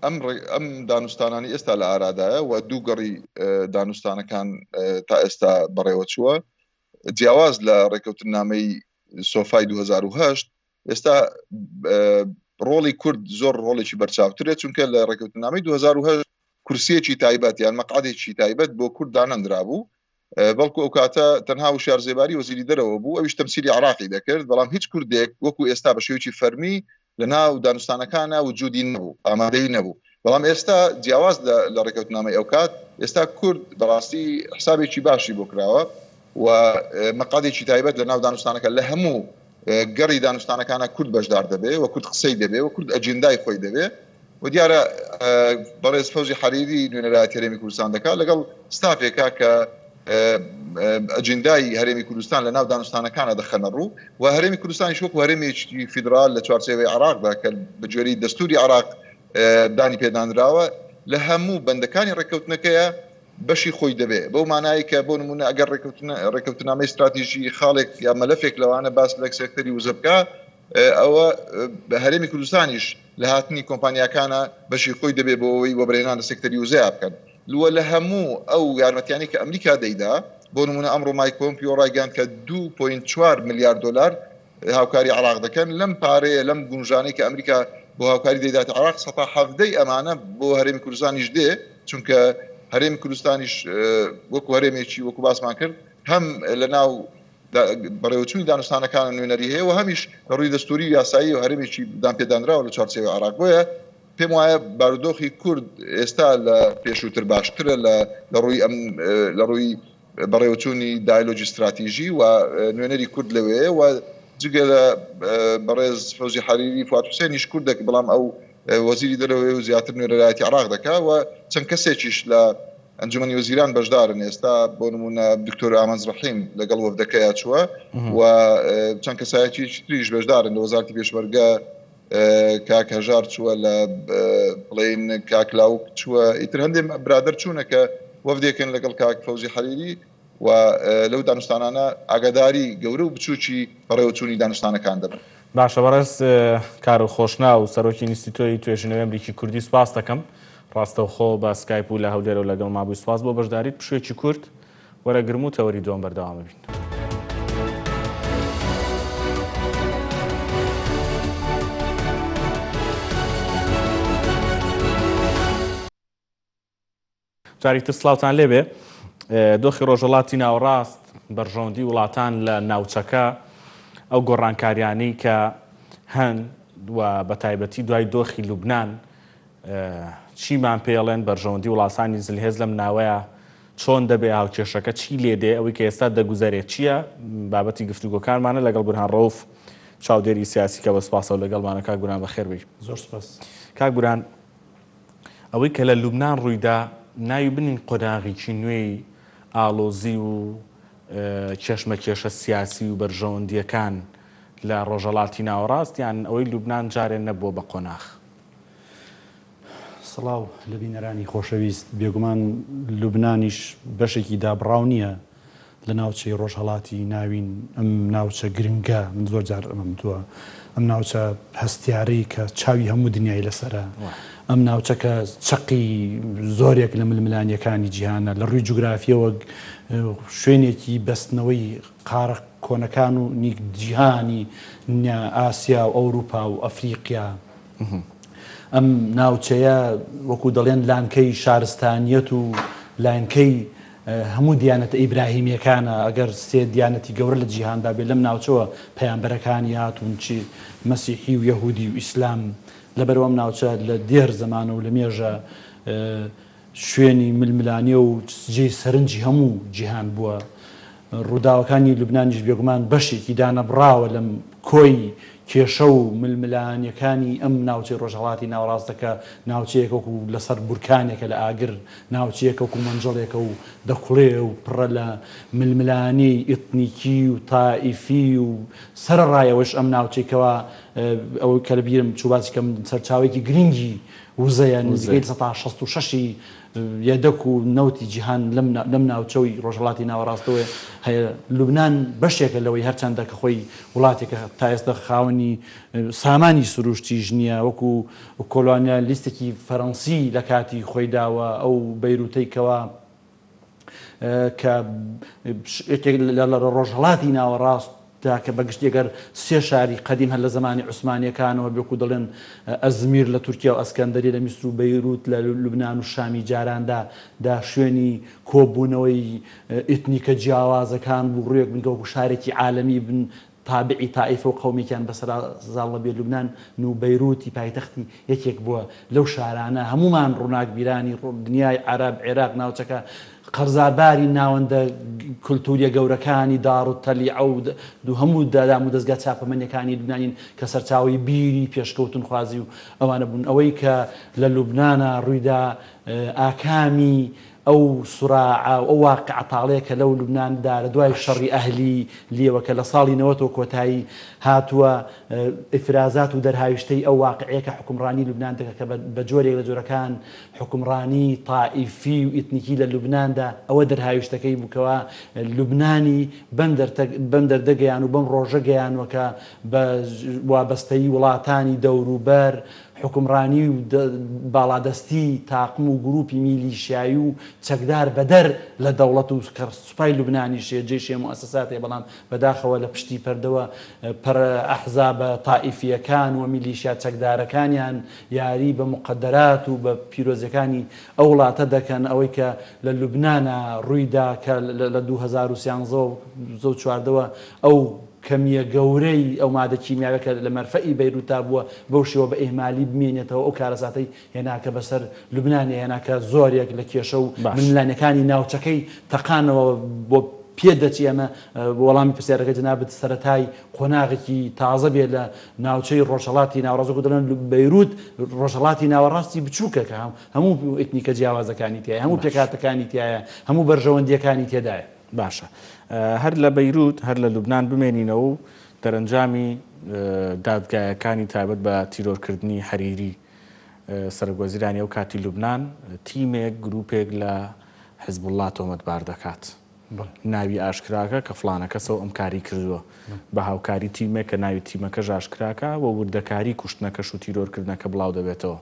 ئەم ئەم دانوستانانەی ئێستا لە ئارادایە و دوو گەڕی دانوستانەکان تا ئێستا بەڕێوەچووە جیاواز لە ڕێکەوتننامەی سۆفای 2008 ئێستا ڕۆڵی کورد زۆر ڕۆڵێکی بەرچاوترە چونکە لە ڕێکەوتنامەی 2008 کورسیەکی تایبەت یان مەقعدێکی تایبەت بۆ کورد دانەندرابوو بەڵکو ئەو کاتە تەنها وشار زێباری وەزیری دەرەوە بوو ئەویش تەمسیلی عراقی دەکرد بەڵام هیچ کوردێک وەکو ئێستا بە شێوەیەکی فەرمی لە ناو دانوستانەکانە وجودی نەبوو ئامادەی نەبوو بەڵام ئێستا جیاواز لە ڕێکەوتنامەی ئەوکات ئێستا کورد بەڕاستی حسابێکی باشی بۆ کراوە و مەقعدێکی تایبەت لە ناو دانوستانەکە لە هەموو گەڕی دانوستانەکانە کورد بەشدار دەبێ و کورد قسەی دەبێ و کورد ئەجندای خۆی دەبێ و دیارە بەڕێز فەوزی حەریری نوێنەرایەتی هەرێمی کوردستان دەکات لەگەڵ ستافێکا کە ئەجندای هەرێمی کوردستان لە ناو دانوستانەکانە دەخەنە ڕوو و هەرێمی کوردستانیش وەکو هەرێمێکی فیدرال لە چوارچێوەی عێراقدا کە بە گوێرەی دەستوری عێراق دانی پێدانراوە لە هەموو بەندەکانی ڕێککەوتنەکەیە بەشی خۆی دەبێ بەو مانایەی کە بۆ نموونە ئەگەر ڕێککەوتنامەی ستراتیژی خاڵێک یا مەلەفێک لەوانە باس لە سێکتەری وزە بکا ئەوە هەرێمی کوردستانیش لە هاتنی کۆمپانیاکانە بەشی خۆی دەبێ بۆ ئەوەی وەبەرهێنان لە سێکتەری وزەیا بکەن لوە لە هەموو ئەو یارمەتیانەی کە ئەمریکا دەیدا بۆ نموونە ئەمڕۆ مایک پۆمپیۆ ڕایگەیاند کە 2.4 ملیار دۆلار هاوکاری عێراق دەکەن، لەم پارەیە، لەم گونژانەی کە ئەمریکا بۆ هاوکاری دەیداتە عێراق، سەتا حەڤدەی ئەمانە بۆ هەرێمی کوردستانیش دێ، چونکە هەرێمی کوردستانیش وەکو هەرێمێکی وەکو باسمان کرد هەم لە ناو بەڕێوەچوونی دانوستانەکان نوێنەری هەیە و هەمیش لە ڕووی دەستووری و یاسایی و هەرێمێکی دانپێدانراوە لە چوارچێوەی عێراق بۆیە پێم وایە بارودۆخی کورد ئێستا لە پێشووتر باشترە لە ڕووی ئەم لە ڕووی بەڕێوەچوونی دایلۆگی ستراتیژی و نوێنەری کورد لەوێیە و جگە لە بەڕێز فەوزی حەریری فواد حوسێنیش کوردێک بەڵام ئەو وەزیری دەرەوەی و زیاتر نوێنەرایەتی عێراق دەکا و چەند کەسێکیش لە ئەنجومەنی وەزیران بەشدارن ئێستا بۆ نمونە دکتۆر ئامانج ڕەحیم لەگەڵ وەفدەکەیا چووە و چەند کەسایەتیەکی تریش بەشدارن لە وەزارەتی پێشمەرگە کاک هەژار چووە لە بڵێین کاک لاوک چووە ئیتر هەندێک برادەر چوونە کە وەفدێکن لەگەڵ کاک فەوزی حەریری و لەو دانوستانانە ئاگاداری گەورە و بچووکی بەڕێوەچوونی دانوستانەکان دەبن. باشە بەڕێز کارل خۆشناو سەرۆکی ئینستیتۆی توێژینەوەی ئەمریکی کوردی سوپاست دەکەم ڕاستەوخۆ بە سکایپ و لە هەولێرەوە لەگەڵما بووی سوپاس بۆ بەشداریت پشوویەکی کورت وەرەگرم و تەوەری دووەم بەردەوام ئەبین. جارێکی تر سڵاوتان لێبێ. دۆخی ڕۆژهەڵاتی ناوەڕاست، بەرژەوەندی وڵاتان لە ناوچەکە، ئەو گۆڕانکاریانەی کە هەن و بەتایبەتی دوای دۆخی لوبنان چیمان پێڵێن، بەرژەوەندی وڵاتانی زلهێز لەم ناوەیە چۆن دەبێ، هاوکێشەکە چی لێ دێ، ئەوەی کە ئێستا دەگوزەرێ چییە، بابەتی گفتوگۆکانمانە لەگەڵ بورهان ڕەوف چاودێری سیاسی کە بە سوپاسەوە لەگەڵمانە. کاک بورهان بەخێر بێی. زۆر سوپاس. کاک بورهان ئەوەی کە لە لوبنان ڕوویدا ناوی بنین قۆناغیکی نوێی ئاڵۆزی و کێشمەکێشە سیاسی و بەرژەوەندییەکان لە ڕۆژهەڵاتی ناوەڕاست یان ئەوەی لوبنان جارێ نەبووە بە قۆناغ؟ سڵاو لە بینەرانی خۆشەویست، بێگومان لوبنانیش بەشێکی دابڕاو نییە لە ناوچەی ڕۆژهەڵاتی ناوین، ئەم ناوچە گرنگە، من زۆر جار ئەمەم وتووە، ئەم ناوچە هەستیارەی کە چاوی هەموو دنیای لەسەرە. ئەم ناوچە کە چەقی زۆرێک لە ململانیەکانی جیهانە لە ڕووی جوگرافیەوە شوێنێکی بەستنەوەی قارە کۆنەکان و نیک جیهانی ئاسیا و ئەوروپا و ئەفریقیا ئەم ناوچەیە وەکو دەڵێن لانکەی شارستانیەت و لانکەی هەموو دیانەتە ئیبراهیمیەکانە، ئەگەر سێ دیانەتی گەورە لە جیهاندا بێت لەم ناوچەوە پەیامبەرەکانی هاتوون چ مەسیحی و یەهودی و ئیسلام، لەبەرئەوە ئەم ناوچە لە دێر زەمانە و لە مێژە شوێنی ململانێ و جێی سەرنجی هەموو جیهان بووە. ڕووداوەکانی لوبنانیش بێگومان بەشێکی دانەبڕاوە لەم کۆی کێشە و ململانێکانی ئەم ناوچەی ڕۆژهەڵاتی ناوەڕاستە کە ناوچەیەک وەکو لەسەر بورکانێکە لە ئاگر، ناوچەیەکە وەکو مەنجەڵێکە و دەکوڵێ و پڕە لە ململانێی ئیتنیکی و تائیفی و سەرەڕای ئەوەش ئەم ناوچەی کەوا ئەوەی کە لە بیرم چوو باسی کەم سەرچاوەیەکی گرنگی وزەیە نزیکەی 66% ی یەدەک و نەوتی جیهان لەم لەم ناوچەی ڕۆژهەڵاتی ناوەڕاستەوە هەیە. لوبنان بەشێکە لەوەی هەرچەندە کە خۆی وڵاتێکە تا ئێستا خاوەنی سامانی سروشتیش نییە وەکو کۆلۆنیالیستێکی فەرەنسی لە کاتی خۆیدا و ئەو بەیروتەی کەوا کە یەکێک لە ڕۆژهەڵاتی ناوەڕاست دا کە بە گشتی گەر سێ شاری قەدیم هەر لە زەمانی عوسمانیەکانەوە بێ وەکو دەڵێن ئەزمیر لە تورکیا و ئەسکەندەریە لە میسر و بەیروت لە لوبنان و شامی جاراندا دا شوێنی کۆبوونەوەی ئیتنیکە جیاوازەکان بوو ڕوویەک بن کە وەکو شارێکی عالەمی بن تابعی تائیفە و قەومێکیان بەسەرا زاڵ نەبێ لوبنان و بەیروتی پایتەختی یەکێک بووە لەو شارانە هەموومان ڕووناکبیرانی دنیای عەرەب عێراق ناوچەکە قەرزارباری ناوەندە کولتووریە گەورەکانی دارالتەلیعە و هەموو دامودەزگا چاپەمەنیەکانی لوبنانین کە سەرچاوەی بیری پێشکەوتنخوازی و ئەوانە بوون. ئەوەی کە لە لوبنانا ڕوویدا ئاکامی ئەو سوراعە و ئەو واقیعە تاڵەیە کە لەو لوبناندا لە دوای شەڕی ئەهلی لیەوە کە لە ساڵی نەوەتەوە کۆتایی هاتووە ئیفرازات و دەرهاویشتەی ئەو واقیعەیە کە حوکمڕانی لوبنان دەکات کە بە جۆرێک لە جۆرەکان حوکمڕانی تائیفی و ئیتنیکی لە لوبناندا ئەوە دەرهاویشتەکەی بوو کەوا لوبنانی بەم بەم دەردە گەیان و بەم ڕۆژە گەیانوە کە بە وابەستەیی وڵاتانی دەوروبەر حوکمڕانی و باڵادەستی تاقم و گروپی میلیشیایی و چەکدار بەدەر لە دەوڵەت و کە سوپای لوبنانیش جەیشێ موئەسەسات هەیە بەڵام بەداخەوە لە پشتی پەردەوە پەرە ئەحزابە تائیفییەکان و میلیشیا چەکدارەکانیان یاری بە موقەدەرات و بە پیرۆزیەکانی ئەو وڵاتە دەکەن، ئەوەی کە لە لوبنانا ڕووی دا کە لە 2013 و 14 وە ئەو کەمییە گەورەی ئەو مادە کیمیاویە کە لە مەرفەئی بەیروتا بووە بەو شێوە بە ئیهمالی بمێنێتەوە ئەو کارەساتەی هێنا کە بەسەر لوبنانی هێنا کە زۆرێک لە کێشە و ململانێکانی ناوچەکەی تەقانەوە بۆ پێ دەچی ئەمە وەڵامی پرسیارەکەی جەنابت سەرەتای قۆناغێکی تازە بێ لە ناوچەی ڕۆژهەڵاتی ناوەڕاست وەکو دەڵێن بەیروت ڕۆژهەڵاتی ناوەڕاستی بچووکە کە هەموو ئیتنیکە جیاوازەکانی تیایە هەموو پێکهاتەکانی تیایە هەموو بەرژەوەندییەکانی تێدایە. باشە هەر لە بەیروت هەر لە لوبنان بمێنینەوە و دەرەنجامی دادگایەکانی تایبەت بە تیرۆرکردنی حەریری سەرۆکوەزیرانی ئەو کاتی لوبنان تیمێک گروپێک لە حزبوڵڵا تۆمەتبار دەکات. ناوی ئاشکراکە کە فڵانە کەسە و ئەم کاری کردووە بە هاوکاری تیمێک کە ناوی تیمەکەش ئاشکراکە و وردەکاری کوشتنەکەش و تیرۆرکردنەکە بڵاو دەبێتەوە.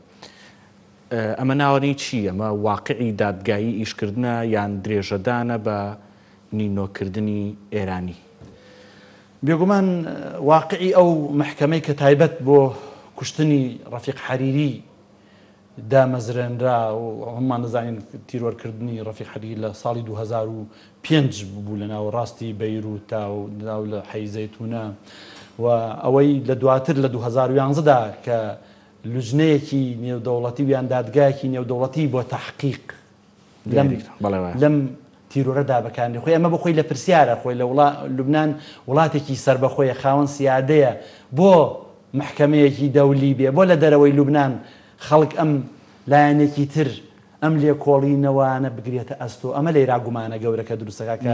ئەمە ناوەنەی چی؟ ئەمە واقعی دادگایی ئیشکردنە یان درێژەدانە بە نینۆکردنی ئێرانی؟ بێگومان واقعی ئەو مەحکەمەی کە تایبەت بۆ کوشتنی ڕەفیق حەریری دامەزرێنرا و هەموومان دەزانین تیرۆرکردنی ڕەفیق حەریری لە ساڵی 2005 بوو لە ناوەڕاستی بەیروتا و ناو لە حەی زەیتونە و ئەوەی لە دواتر لە 2011 دا کە لوجنەیەکی نێودەوڵەتی و یان دادگایەکی نێودەوڵەتی بۆ تەحقیق لەم لەم تیرۆرەدا بەکارنی خۆی ئەمە بۆ خۆی لە پرسیارە خۆی لە وڵا لوبناان وڵاتێکی سربەخۆیە خاوەن سیادەیە بۆ محکمەیەکی دەولی بێ بۆ لە دەرەوەی لوبناان خەڵک ئەم لایەنێکی تر ئەم لێکۆڵینەوانە بگرێتە ئەستۆ ئەمە لێرا گومانە گەورەکە دروستەکە کە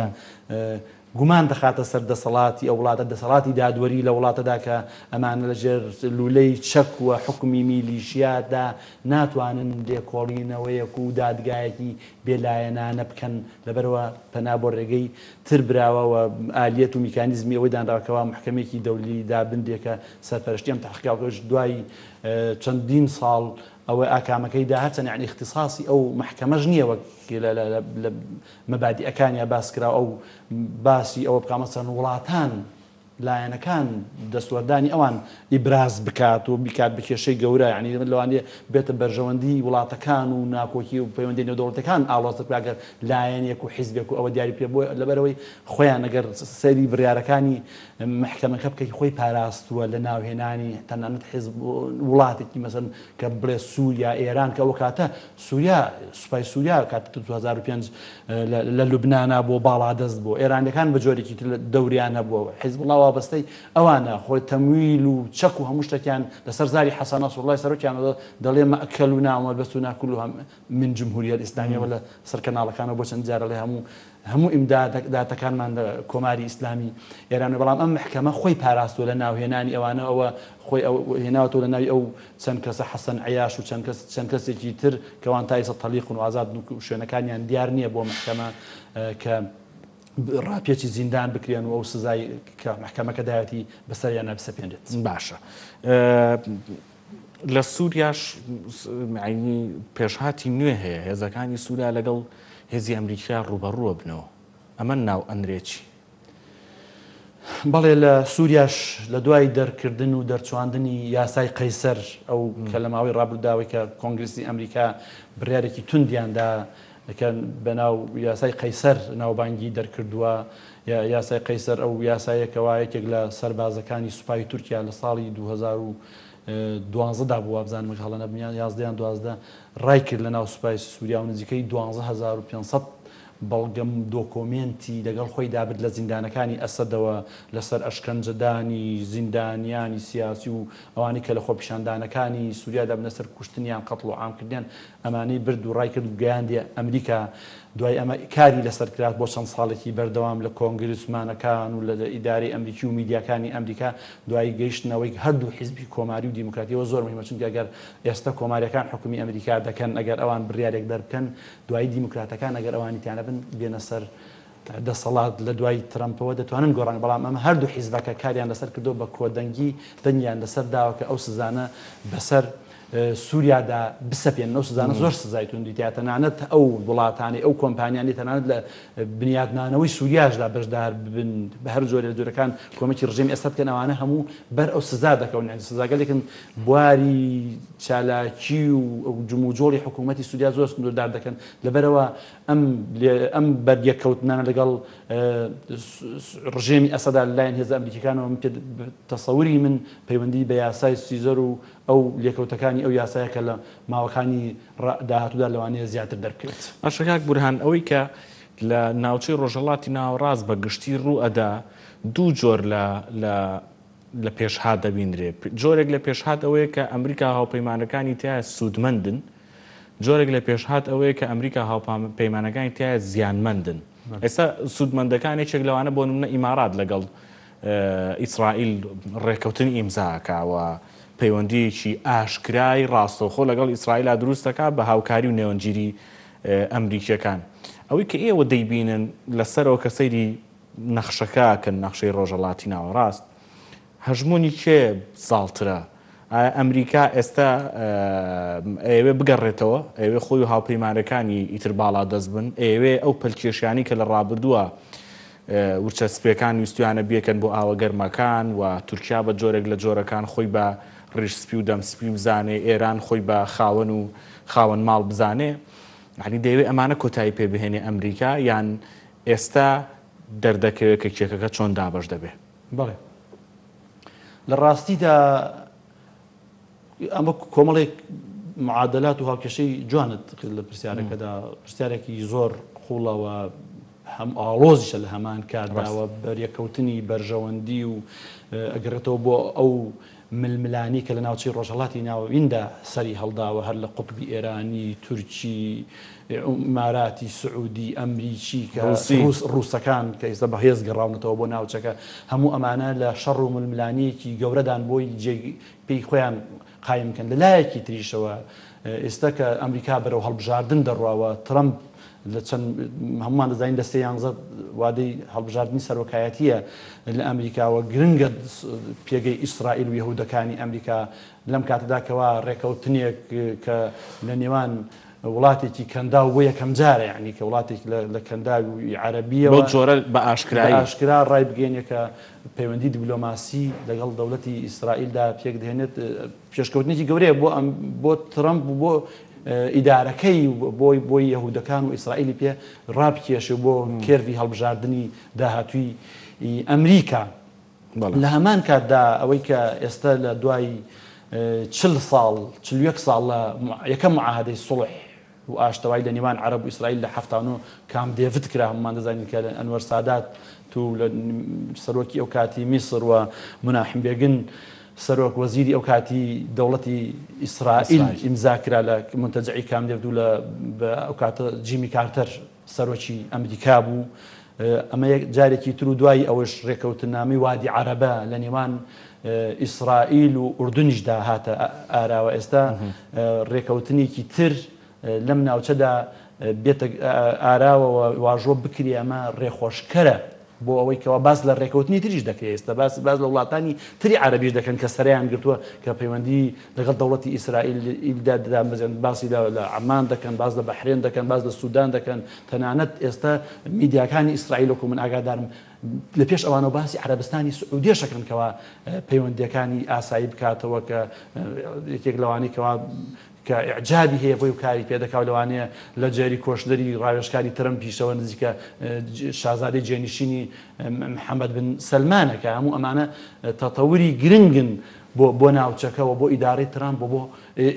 گومان دەخاتە سەر دەسەڵاتی ئەو وڵاتە، دەسەڵاتی دادوەری لە وڵاتەدا کە ئەمانە لە ژێر لولەی چەک و حوکمی میلیشیادا ناتوانن لێکۆڵینەوەیەک و دادگایەکی بێ لایەنانە بکەن، لەبەرئەوە پەنا بۆ رێگەی تر براوە و ئالیەت و میکانیزمی ئەوەی دانراوە کەوا محکەمەیەکی دەولی دابنرێ کە سەرپەرشتی ئەم تەحقیقاتەش دوای چەندین ساڵ. ئەوە ئاکامەکەی دا هەرچەند یانی ئیختیساسی ئەو مەحکەمەش نییە وەک لە مەبادیئەکانیا باس کرا ئەو باسی ئەوە بکا مەسەلەن وڵاتان لایەنەکان دەستوەردانی ئەوان ئیبراز بکات و بیکات بە کێشەی گەورە یانی لەوانەیە بێتە بەرژەوەندی وڵاتەکان و ناکۆکی و پەیوەندی نێودەوڵەتەکان ئاڵۆزتر بکات گەر لایەنێک و حیزبێک و ئەوە دیاری بکرێت بۆ لەبەرئەوەی خۆیان ئەگەر سەیری بڕیارەکانی مەحکەمەکە بکەی خۆی پاراستووە لە ناوهێنانی تەنانەت حیزب وڵاتێکی مەسەن کە بڵێ سووریا ئێران کە ئەو کاتە سووریا سوپای سووریا کاتە 2005 لە لوبنانا بۆ باڵادەست بوو ئێرانەکان بە جۆرێکی تر دەوریان هەبووە حیزبوڵا وابەستەی ئەوانە خۆی تەمویل و چەک و هەموو شتێکیان لەسەر زاری حەسەن نەسروڵڵای سەرۆکیان دەڵێ مەئکەلونا ومەلبەسونا کلها من جمهوریە الاسلامیە لە سەر کەناڵەکانەوە بۆ چەند جار ئەڵێ هەموو هەموو ئیمداداتەکانمان لە کۆماری ئیسلامی ئێران بەڵام ئەم مەحکەمە خۆی پاراستووە لە ناوهێنانی ئەوانە ئەوە خۆی ئەو هێناوەتەوە لە ناوی ئەو چەند کەسە حەسەن عەیاش و چەند کەس چەند کەسێکی تر کەوان تا ئیستا تەلیقن و ئازادن و شوێنەکانیان دیار نییە بۆ مەحکەمە کە ڕاپێچی زیندان بکرێن و ئەو سزای کە مەحکەمەکە داوێتی بەسەریانە بسەپێنرێت. باشە لە سووریاش پێشهاتی نوێ هەیە، هێزەکانی سووریا لەگەڵ هێزی ئەمریکا ڕووبەڕوو ئەبنەوە، ئەمە ناو ئەنرێ چی؟ بەڵێ لە سووریاش لە دوای دەرکردن و دەرچواندنی یاسای قەیسەر ئەو کە لە ماوەی ڕابردووداوەی کە کۆنگرسی ئەمریکا بڕیارێکی توندیان دا کە بەناو یاسای قەیسەر ناوبانگی دەرکردووە، یاسای قەیسەر ئەو یاسایە کەوا یەکێک لە سەربازەکانی سوپای تورکیا لە ساڵی 2012 دا بوو وابزانم ئەگەر هەڵە نەبم یان 11 یان 12 ڕای کرد لە ناو سوپای سوریا و نزیکەی 12500 بەڵگە دۆکۆمێنتی لەگەڵ خۆیدا برد لە زیندانەکانی ئەسەدەوە لەسەر ئەشکەنجەدانی زیندانیانی سیاسی و ئەوانەی کە لە خۆپیشاندانەکانی سوریادا بنە سەر کوشتنیان قەتڵ و عام کردیان ئەمانەی برد و ڕایکرد و گەیاندیە ئەمریکا، دوای ئەمە کاری لەسەر کرا بۆ چەند ساڵێکی بەردەوام لە کۆنگرسمانەکان و لە ئیدارەی ئەمریکی و میدیاکانی ئەمریکا دوای گەیشتنەوەی هەردوو حیزبی کۆماری و دیموکراتی ئەوە زۆر مهمە چونکە ئەگەر ئێستا کۆماریەکان حوکمی ئەمریکا دەکەن ئەگەر ئەوان بڕیارێک دەربکەن دوایی دیموکراتەکان ئەگەر ئەوانی تیانەبن بێنە سەر دەسەڵات لە دوای ترەمپەوە دەتوانن گۆڕان بەڵام ئەمە هەردوو حیزبەکە کاریان لەسەر کردووە بە کۆدەنگی دەنگیان لەسەر داوە کە ئەو سزانە بەسەر سووریادا بسەپێنن ئەو سزانە زۆر سزای توندی تیا تەنانەت ئەو وڵاتانەی ئەو کۆمپانیانی تەنانەت لە بنیادنانەوەی سووریاشدا بەشدار بن بە هەر جۆرێ لە جۆرەکان کۆمەکی ڕژێمی ئەسەد بکەن ئەوانە هەموو بەر ئەو سزا دەکەون یعنی سزاگەلێکن بواری چالاکی و جموجۆڵی حکوومەتی سووریا زۆر سنووردار دەکەن لەبەرەوە ئەم ئەم بەریەککەوتنانە لەگەڵ ڕژێمی ئەسەدا لەلایەن هێزە ئەمریکیەکانەوە من پێ تەسەوری من پەیوەندی بە یاسای سیزەر و ئەو لێکەوتەکانی ئەو یاسایە کە لە ماوەکانی داهاتوودا لەوانەیە زیاتر دەربکەوێت. باشە کاک بورهان ئەوەی کە لە ناوچەی ڕۆژهەڵاتی ناوەڕاست بە گشتی ڕوو ئەدا دوو جۆر لە لە لە پێشهات دەبینرێ جۆرێک لە پێشهات ئەوەیە کە ئەمریکا هاوپەیمانەکانی تیایا سوودمەندن جۆرێک لە پێشهات ئەوەیە کە ئەمریکا هاوپەیمانەکانی تیایا زیانمەندن. ئێستا سوودمەندەکان یەکێک لەوانە بۆ نمونە ئیمارات لەگەڵ ئیسرائیل ڕێکەوتن ئیمزا ئەکا و پەیوەندییەکی ئاشکرای ڕاستەوخۆ لەگەڵ ئیسرائیلا دروست دەکا بە هاوکاری و نێوەندگیری ئەمریکییەکان. ئەوەی کە ئێوە دەیبینن لەسەرەوە کە سەیری نەخشەکە ئەکەن، نەخشەی ڕۆژهەڵاتی ناوەڕاست، هەژموونی کێ زاڵترە؟ ئایا ئەمریکا ئێستا ئەیەوێ بگەڕێتەوە، ئەیەوێ خۆی و هاوپەیمانەکانی ئیتر باڵادەست بن، ئەیەوێ ئەو پەلکێشیانەی کە لە ڕابردووە ورچە سپییەکان ویستویانە بیکەن بۆ ئاوە گەرمەکان و تورکیا بە جۆرێک لە جۆرەکان خۆی بە ڕیش سپی و دەم سپی بزانێ، ئێران خۆی بە خاوەن و خاوەن ماڵ بزانێ، یانی دەیەوێ ئەمانە کۆتایی پێ بهێنێ ئەمریکا یان ئێستا دەردەکەوێ کە کێکەکە چۆن دابەش دەبێ؟ بەڵێ لە ڕاستیدا ئەمە کۆمەڵێک معادلات و هاوکێشەی جوانت کرد لە پرسیارەکەدا پرسیارێکی زۆر قوڵەوە هەم ئاڵۆزیشە لە هەمان کاتداوە بەریەکەوتنی بەرژەوەندی و ئەگەڕێتەوە بۆ ئەو ململانی کە لە ناوچەی ڕۆژهەڵاتی ناویندا سەری هەڵداوە هەر لە قوتبی ئێرانی، تورکی، ئیماراتی، سعودی، ئەمریکی کە ڕوس ڕوسەکان کە ئیستا بەهێز گەڕاونەتەوە بۆ ناوچەکە هەموو ئەمانە لە شەڕ و ململانێیەکی گەورەدان بۆی جێ پێی خۆیان قایم بکەن لە لایەکی تریشەوە ئێستا کە ئەمریکا بەرەو هەڵبژاردن دەڕواوە ترەمپ. لە چەند هەموومان دەزانین لە سێ یانزە وادەی هەڵبژاردنی سەرۆکایەتییە لە ئەمریکا و گرنگە پێگەی ئیسرائیل و یەهودەکانی ئەمریکا لەم کاتەدا کەوا ڕێکەوتنێک کە لە نێوان وڵاتێکی کەنداو بۆ یەکەم جارە یانی کە وڵاتێک لە کەنداوی عەرەبییەوە بەو جۆرە بە ئاشکرایی بە ئاشکرا ڕایبگەیەنێ کە پەیوەندی دیبلۆماسی لەگەڵ دەوڵەتی ئیسرائیلدا پێکدەهێنێت پێشکەوتنێکی گەورەیە بۆ ئەم بۆ ترەمپ و بۆ ئیدارەکەی و بۆی بۆی یەهودەکان و ئیسرائیلی پێ ڕابکێشێ و بۆ کێرڤی هەڵبژاردنی داهاتووی ئەمریکا. لە هەمان کاتدا ئەوەی کە ئێستا لە دوای چل ساڵ، 41 ساڵ لە یەکەم معاهدەی سوڵح و ئاشتەوایی لە نێوان عەرەب و ئیسرائیل لە 79 کامپ دێڤد کرا، هەموومان دەزانین کە ئەنوەر سادات و لە سەرۆکی ئەو کاتی میسر و مناحم بێگن سەرۆک وەزیری ئەو کاتی دەوڵەتی ئیسرائیل ئیمزا کرا لە منتەجەعی کامپ دێڤد و لە ئەو کاتە جیمی کارتەر سەرۆکی ئەمریکا بوو. ئەمە جارێکی تر و دوای ئەوەش رێکەوتننامەی وادی عەرەبە لە نێوان ئیسرائیل و ئوردنیشدا هاتە ئاراوە. ئێستا رێکەوتنێکی تر لەم ناوچەدا بێتە ئاراوە و واژۆ بکرێ ئەمە رێخۆشکەرە بۆ ئەوەی کەوا باس لە رێکەوتنی تریش دەکرێت. ئێستا باس باس لە وڵاتانی تری عەرەبیش دەکەن کە سەرەیان گرتووە کە پەیوەندی لەگەڵ دەوڵەتی ئیسرائیلدا دامەزرێن، باسی لە عەمان دەکەن، باس لە بەحرێن دەکەن، باس لە سودان دەکەن، تەنانەت ئێستا میدیاکانی ئیسرائیل وەکو من ئاگادارم لە پێش ئەوانەوە باسی عەرەبستانی سعودیەش ئەکەن کەوا پەیوەندییەکانی ئاسایی بکاتەوە کە یەکێک لەوانەی کەوا کە ئیعجابی هەیە بۆی و کاری پێ دەکا و لەوانەیە لە جێری کۆشنەری ڕاوێژکاری ترەمپیشەوە نزیکە شازادەی جێنشینی محەمەد بن سەلمانە کە هەموو ئەمانە تەتەوری گرنگن بۆ بۆ ناوچەکە و بۆ ئیدارەی ترامپ و بۆ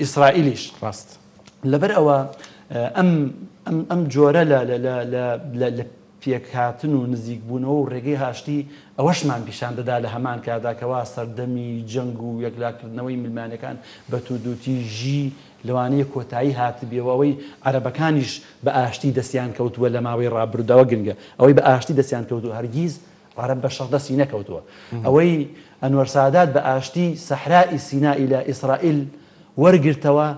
ئیسرائیلیش. ڕاست. لەبەر ئەوە ئەم ئەم ئەم جۆرە لە لە لە لە لە لە پێکهاتن و نزیکبوونەوە و ڕێگەی ئاشتی ئەوەشمان پیشان دەدا لە هەمان کاتدا کەوا سەردەمی جەنگ و یەکلاکردنەوەی ململانێکان بە توندوتیژی لەوانەیە کۆتایی هاتبێ و ئەوەی عەرەبەکانیش بە ئاشتی دەستیان کەوتووە لە ماوەی ڕابردوودا ئەوە گرنگە ئەوەی بە ئاشتی دەستیان کەوتووە هەرگیز عەرەب بە شەڕ دەستی نەکەوتووە. ئەوەی ئەنوەر سادات بە ئاشتی سەحرائی سینائی لە ئیسرائیل وەرگرتەوە،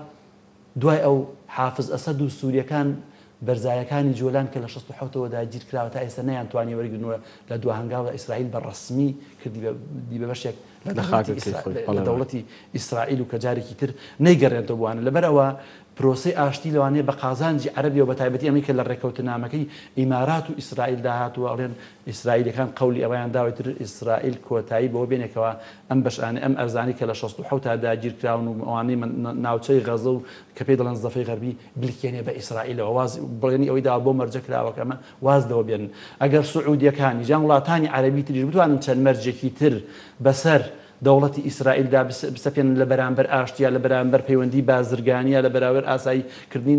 دوای ئەو حافز ئەسەد و سوریەکان بەرزایەکانی جۆلان کە لە 67 ەوە داگیرکراوە تا ئێستا نەیانتوانی وەرگرن و لە دوا هەنگاودا ئیسرائیل بە ڕەسمی کردی بە بەشێک لە دەوڵەتی ئیسرائیل و کە جارێکی تر نەیگەڕێنتەوە بۆ ئەوانە. لەبەر ئەوە پرۆسەی ئاشتی لەوانەیە بە قازانجی عەرەبیەوە بە تایبەتی ئەمەی کە لە ڕێککەوتنامەکەی ئیمارات و ئیسرائیلدا هاتووە ئەڵێن ئیسرائیلیەکان قەولی ئەوەیان داوە ئیتر ئیسرائیل کۆتایی بەوە بێنێ کەوا ئەم بەشانەی ئەم ئەرزانەی کە لە 67 تا داگیرکراون و ئەوانەی ناوچەی غەزە و کە پێی دەڵێن زەفەی غەربی بلکێنێ بە ئیسرائیلەوە واز بەڵێنی ئەوەی داوە بۆ مەرجە کراوە کە ئەمە واز لەوە بێنن ئەگەر سعودیەکانیش یان وڵاتانی عەرەبی تریش بتوانن چەند مەرجێکی تر بەسەر دەوڵەتی ئیسرائیلدا بسەپێنن لە بەرامبەر ئاشتییا، لە بەرامبەر پەیوەندی بازرگانییا، لە بەراوەر ئاسایی کردنی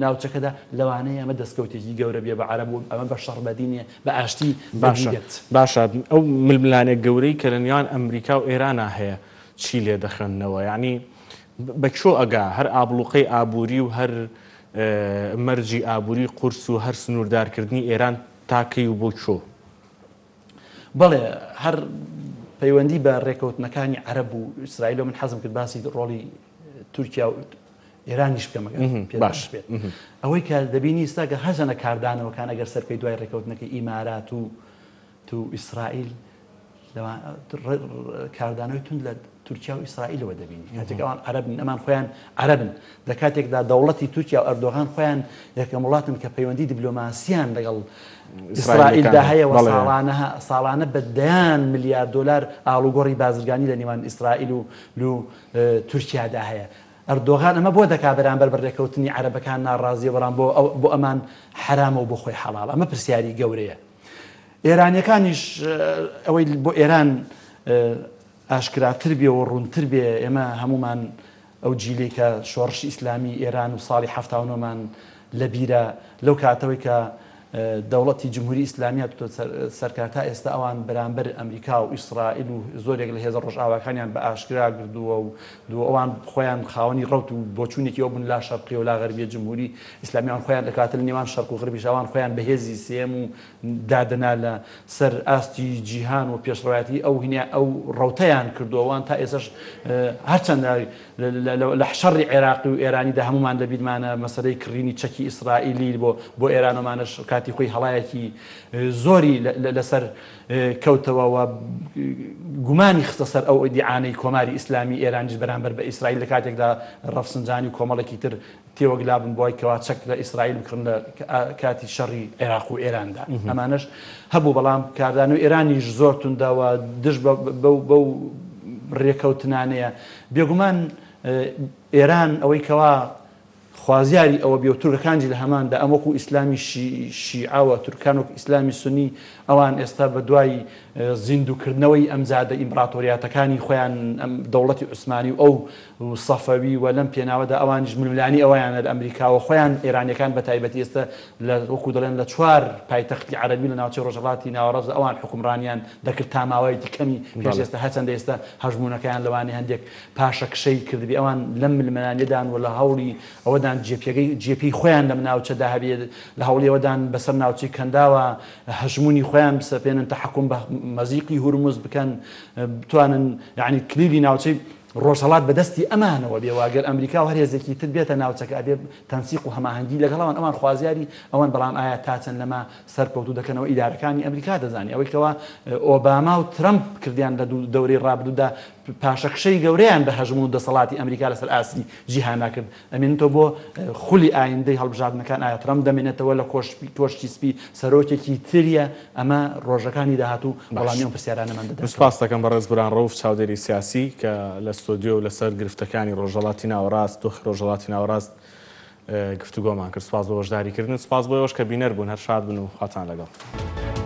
ناوچەکەدا، لەوانەیە ئەمە دەستکەوتێکی گەورە بێ بە عەرەب و ئەمە بە شەڕ بەدی نییە، بە ئاشتی بەدی باشە دێت. باشە ئەو ململانێ گەورەی کە لە نێوان ئەمریکا و ئێرانا هەیە چی لێ دەخوێننەوە؟ یانی بە کوێ ئەگا؟ هەر ئابڵوقەی ئابووری و هەر مەرجی ئابووری قورس و هەر سنووردارکردنی ئێران تا کەی و بۆ کوێ؟ بەڵێ هەر پەیوەندی بە ڕێکەوتنەکانی عەرەب و ئیسرائیلەوە من حەزم کرد باسی ڕۆڵی تورکیا و ئێرانیش بکەم ئەگەر پێت باش بێت ئەوەی کە دەبینی ئیستا کە هەرچەنە کاردانەوەکان ئەگەر سەرکەی دوای ڕێکەوتنەکەی ئیمارات و تو ئیسرائیل کاردانەوەی توند لە تورکیا و ئیسرائیلەوە دەبینی کاتێک ئەوان عەرەبن ئەمان خۆیان عەرەبن لە کاتێکدا دەوڵەتی تورکیا و ئەردۆغان خۆیان یەکەم وڵاتن کە پەیوەندی دیبلۆماسیان لەگەڵ ئیسرائیلدا هەیە و ساڵانە ساڵانە بە دەیان ملیار دۆلار ئاڵوگۆڕی بازرگانی لە نێوان ئیسرائیل و تورکیادا هەیە. ئەردۆغان ئەمە بۆ دەکا بەرامبەر بە رێکەوتنی عەرەبەکان ناڕازیە بەڵام بۆ بۆ ئەمان حەرامە و بۆ خۆی حەڵاڵە ئەمە پرسیاری گەورەیە. ئێرانیەکانیش ئەوەی بۆ ئێران ئاشکراتر بێ و ڕوونتر بێ، ئێمە هەموومان ئەو جیلەی کە شۆڕشی ئیسلامی ئێران و ساڵی 79 مان لە بیرە، لەو کاتەوەی کە. دەوڵەتی جمهوری ئیسلامی هاتووتە سەرکار تا ئێستا ئەوان بەرامبەر ئەمریکا و ئیسرائیل و زۆرێک لە هێزە ڕۆژئاواکانیان بە ئاشکرا گردووە و دوو ئەوان خۆیان خاوەنی ڕەوت و بۆچوونێکی ئەو بوون لا شەرقیە و لا غەربیە جمهوری ئیسلامی ئەوان خۆیان دەکاتە لە نێوان شەرق و غەربیش ئەوان خۆیان بە هێزی سێیەم و دادەنا لە سەر ئاستی جیهان و پێشڕەوایەتی ئەو هینە ئەو ڕەوتەیان کردووە ئەوان تا ئێستاش هەرچەندە لە شەڕی عێراقی و ئێرانیدا هەموومان لە بیرمانە مەسەلەی کڕینی چەکی ئیسرائیلی بۆ بۆ ئێران ئەمانەش کاتی خۆی هەڵایەکی زۆری لەسەر کەوتەوە و گومانی خستە سەر ئەو ئیدیعانەی کۆماری ئیسلامی ئێرانیش بەرامبەر بە ئیسرائیل لە کاتێکدا ڕەفسنجانی و کۆمەڵێکی تر تێوەگلابن بۆی کەوا چەک لە ئیسرائیل بکڕن لە کاتی شەڕی عێراق و ئێراندا ئەمانەش هەبوو بەڵام کاردانەوەی ئێرانیش زۆر توندە و دژ بەو ڕێکەوتنانەیە بێگومان ئێران ئەوەی کەوا خوازیاری ئەوە بێ و تورکەکانجی لە هەماندا ئەم وەکو ئیسلامی شیعە و تورکان وەک ئیسلامی سونی ئەوان ئێستا بە دوای زیندووکردنەوەی ئەم جادە ئیمبراتۆریاتەکانی خۆیان ئەم دەوڵەتی عوسمانی و ئەو سەفەوی و لەم پێناوەدا ئەوانیش ململانی ئەوەیانە لە ئەمریکاوە خۆیان ئێرانیەکان بە تایبەتی ئێستا لە وەکو دەڵێن لە چوار پایتەختی عەرەبی لە ناوچەی ڕۆژهەڵاتی ناوەڕاست ئەوان حوکمڕانیان دەکرد تا ماوەیەکی کەمی پێش ئێستا هەرچەندە ئێستا هەژموونەکەیان لەوانەیە هەندێک پاشەکشەی کردبێ ئەوان لەم ململانێدان و لە هەوڵی ئەوەدان جێپێگەی جێپێی خۆیان لەم ناوچەدا هەبێ لە هەوڵی ئەوەدان بەسەر ناوچەی کەنداوە هەژموونی خۆیان بسەپێنن تەحەکوم بە مەزیقی هورمز بکەن بتوانن یعنی کلیلی ناوچەی ڕۆژهەڵات بە دەستی ئەمانەوە بێ و گەر ئەمریکا و هەر هێزێکی تر بێتە ناوچەکە ئەبێ تەنسیق و هەماهەنگی لەگەڵ ئەوان ئەوان خوازیاری ئەوەن بەڵام ئایا تا چەند لەمە سەرکەوتوو دەکەنەوە ئیدارەکانی ئەمریکا دەزانی ئەوەی کەوا ئۆباما و ترەمپ کردیان لە دوو دەورەی ڕابردوودا پاشەکشەی گەورەیان بە هەژموون و دەسەڵاتی ئەمریکا لەسەر ئاستی جیهانا کرد ئەمێنێتەوە بۆ خولی ئایندەی هەڵبژاردنەکان ئایا ترەمپ دەمێنێتەوە لە کۆشکی سپی سەرۆکێکی تریە ئەمە ڕۆژەکانی داهاتوو وەڵامی ئەم پرسیارانەمان دەداتەوە. سوپاست دەکەم بەڕێز بوران ڕەوف چاودێری سیاسی کە لە ستۆدیۆ و لەسەر گرفتەکانی ڕۆژهەڵاتی ناوەڕاست دۆخی ڕۆژهەڵاتی ناوەڕاست گفتوگۆمان کرد. سوپاس بۆ بەشداریکردنت. سوپاس بۆ ئێوەش کە بینەر بوون. هەر شاد بن و خواتان لەگەڵ.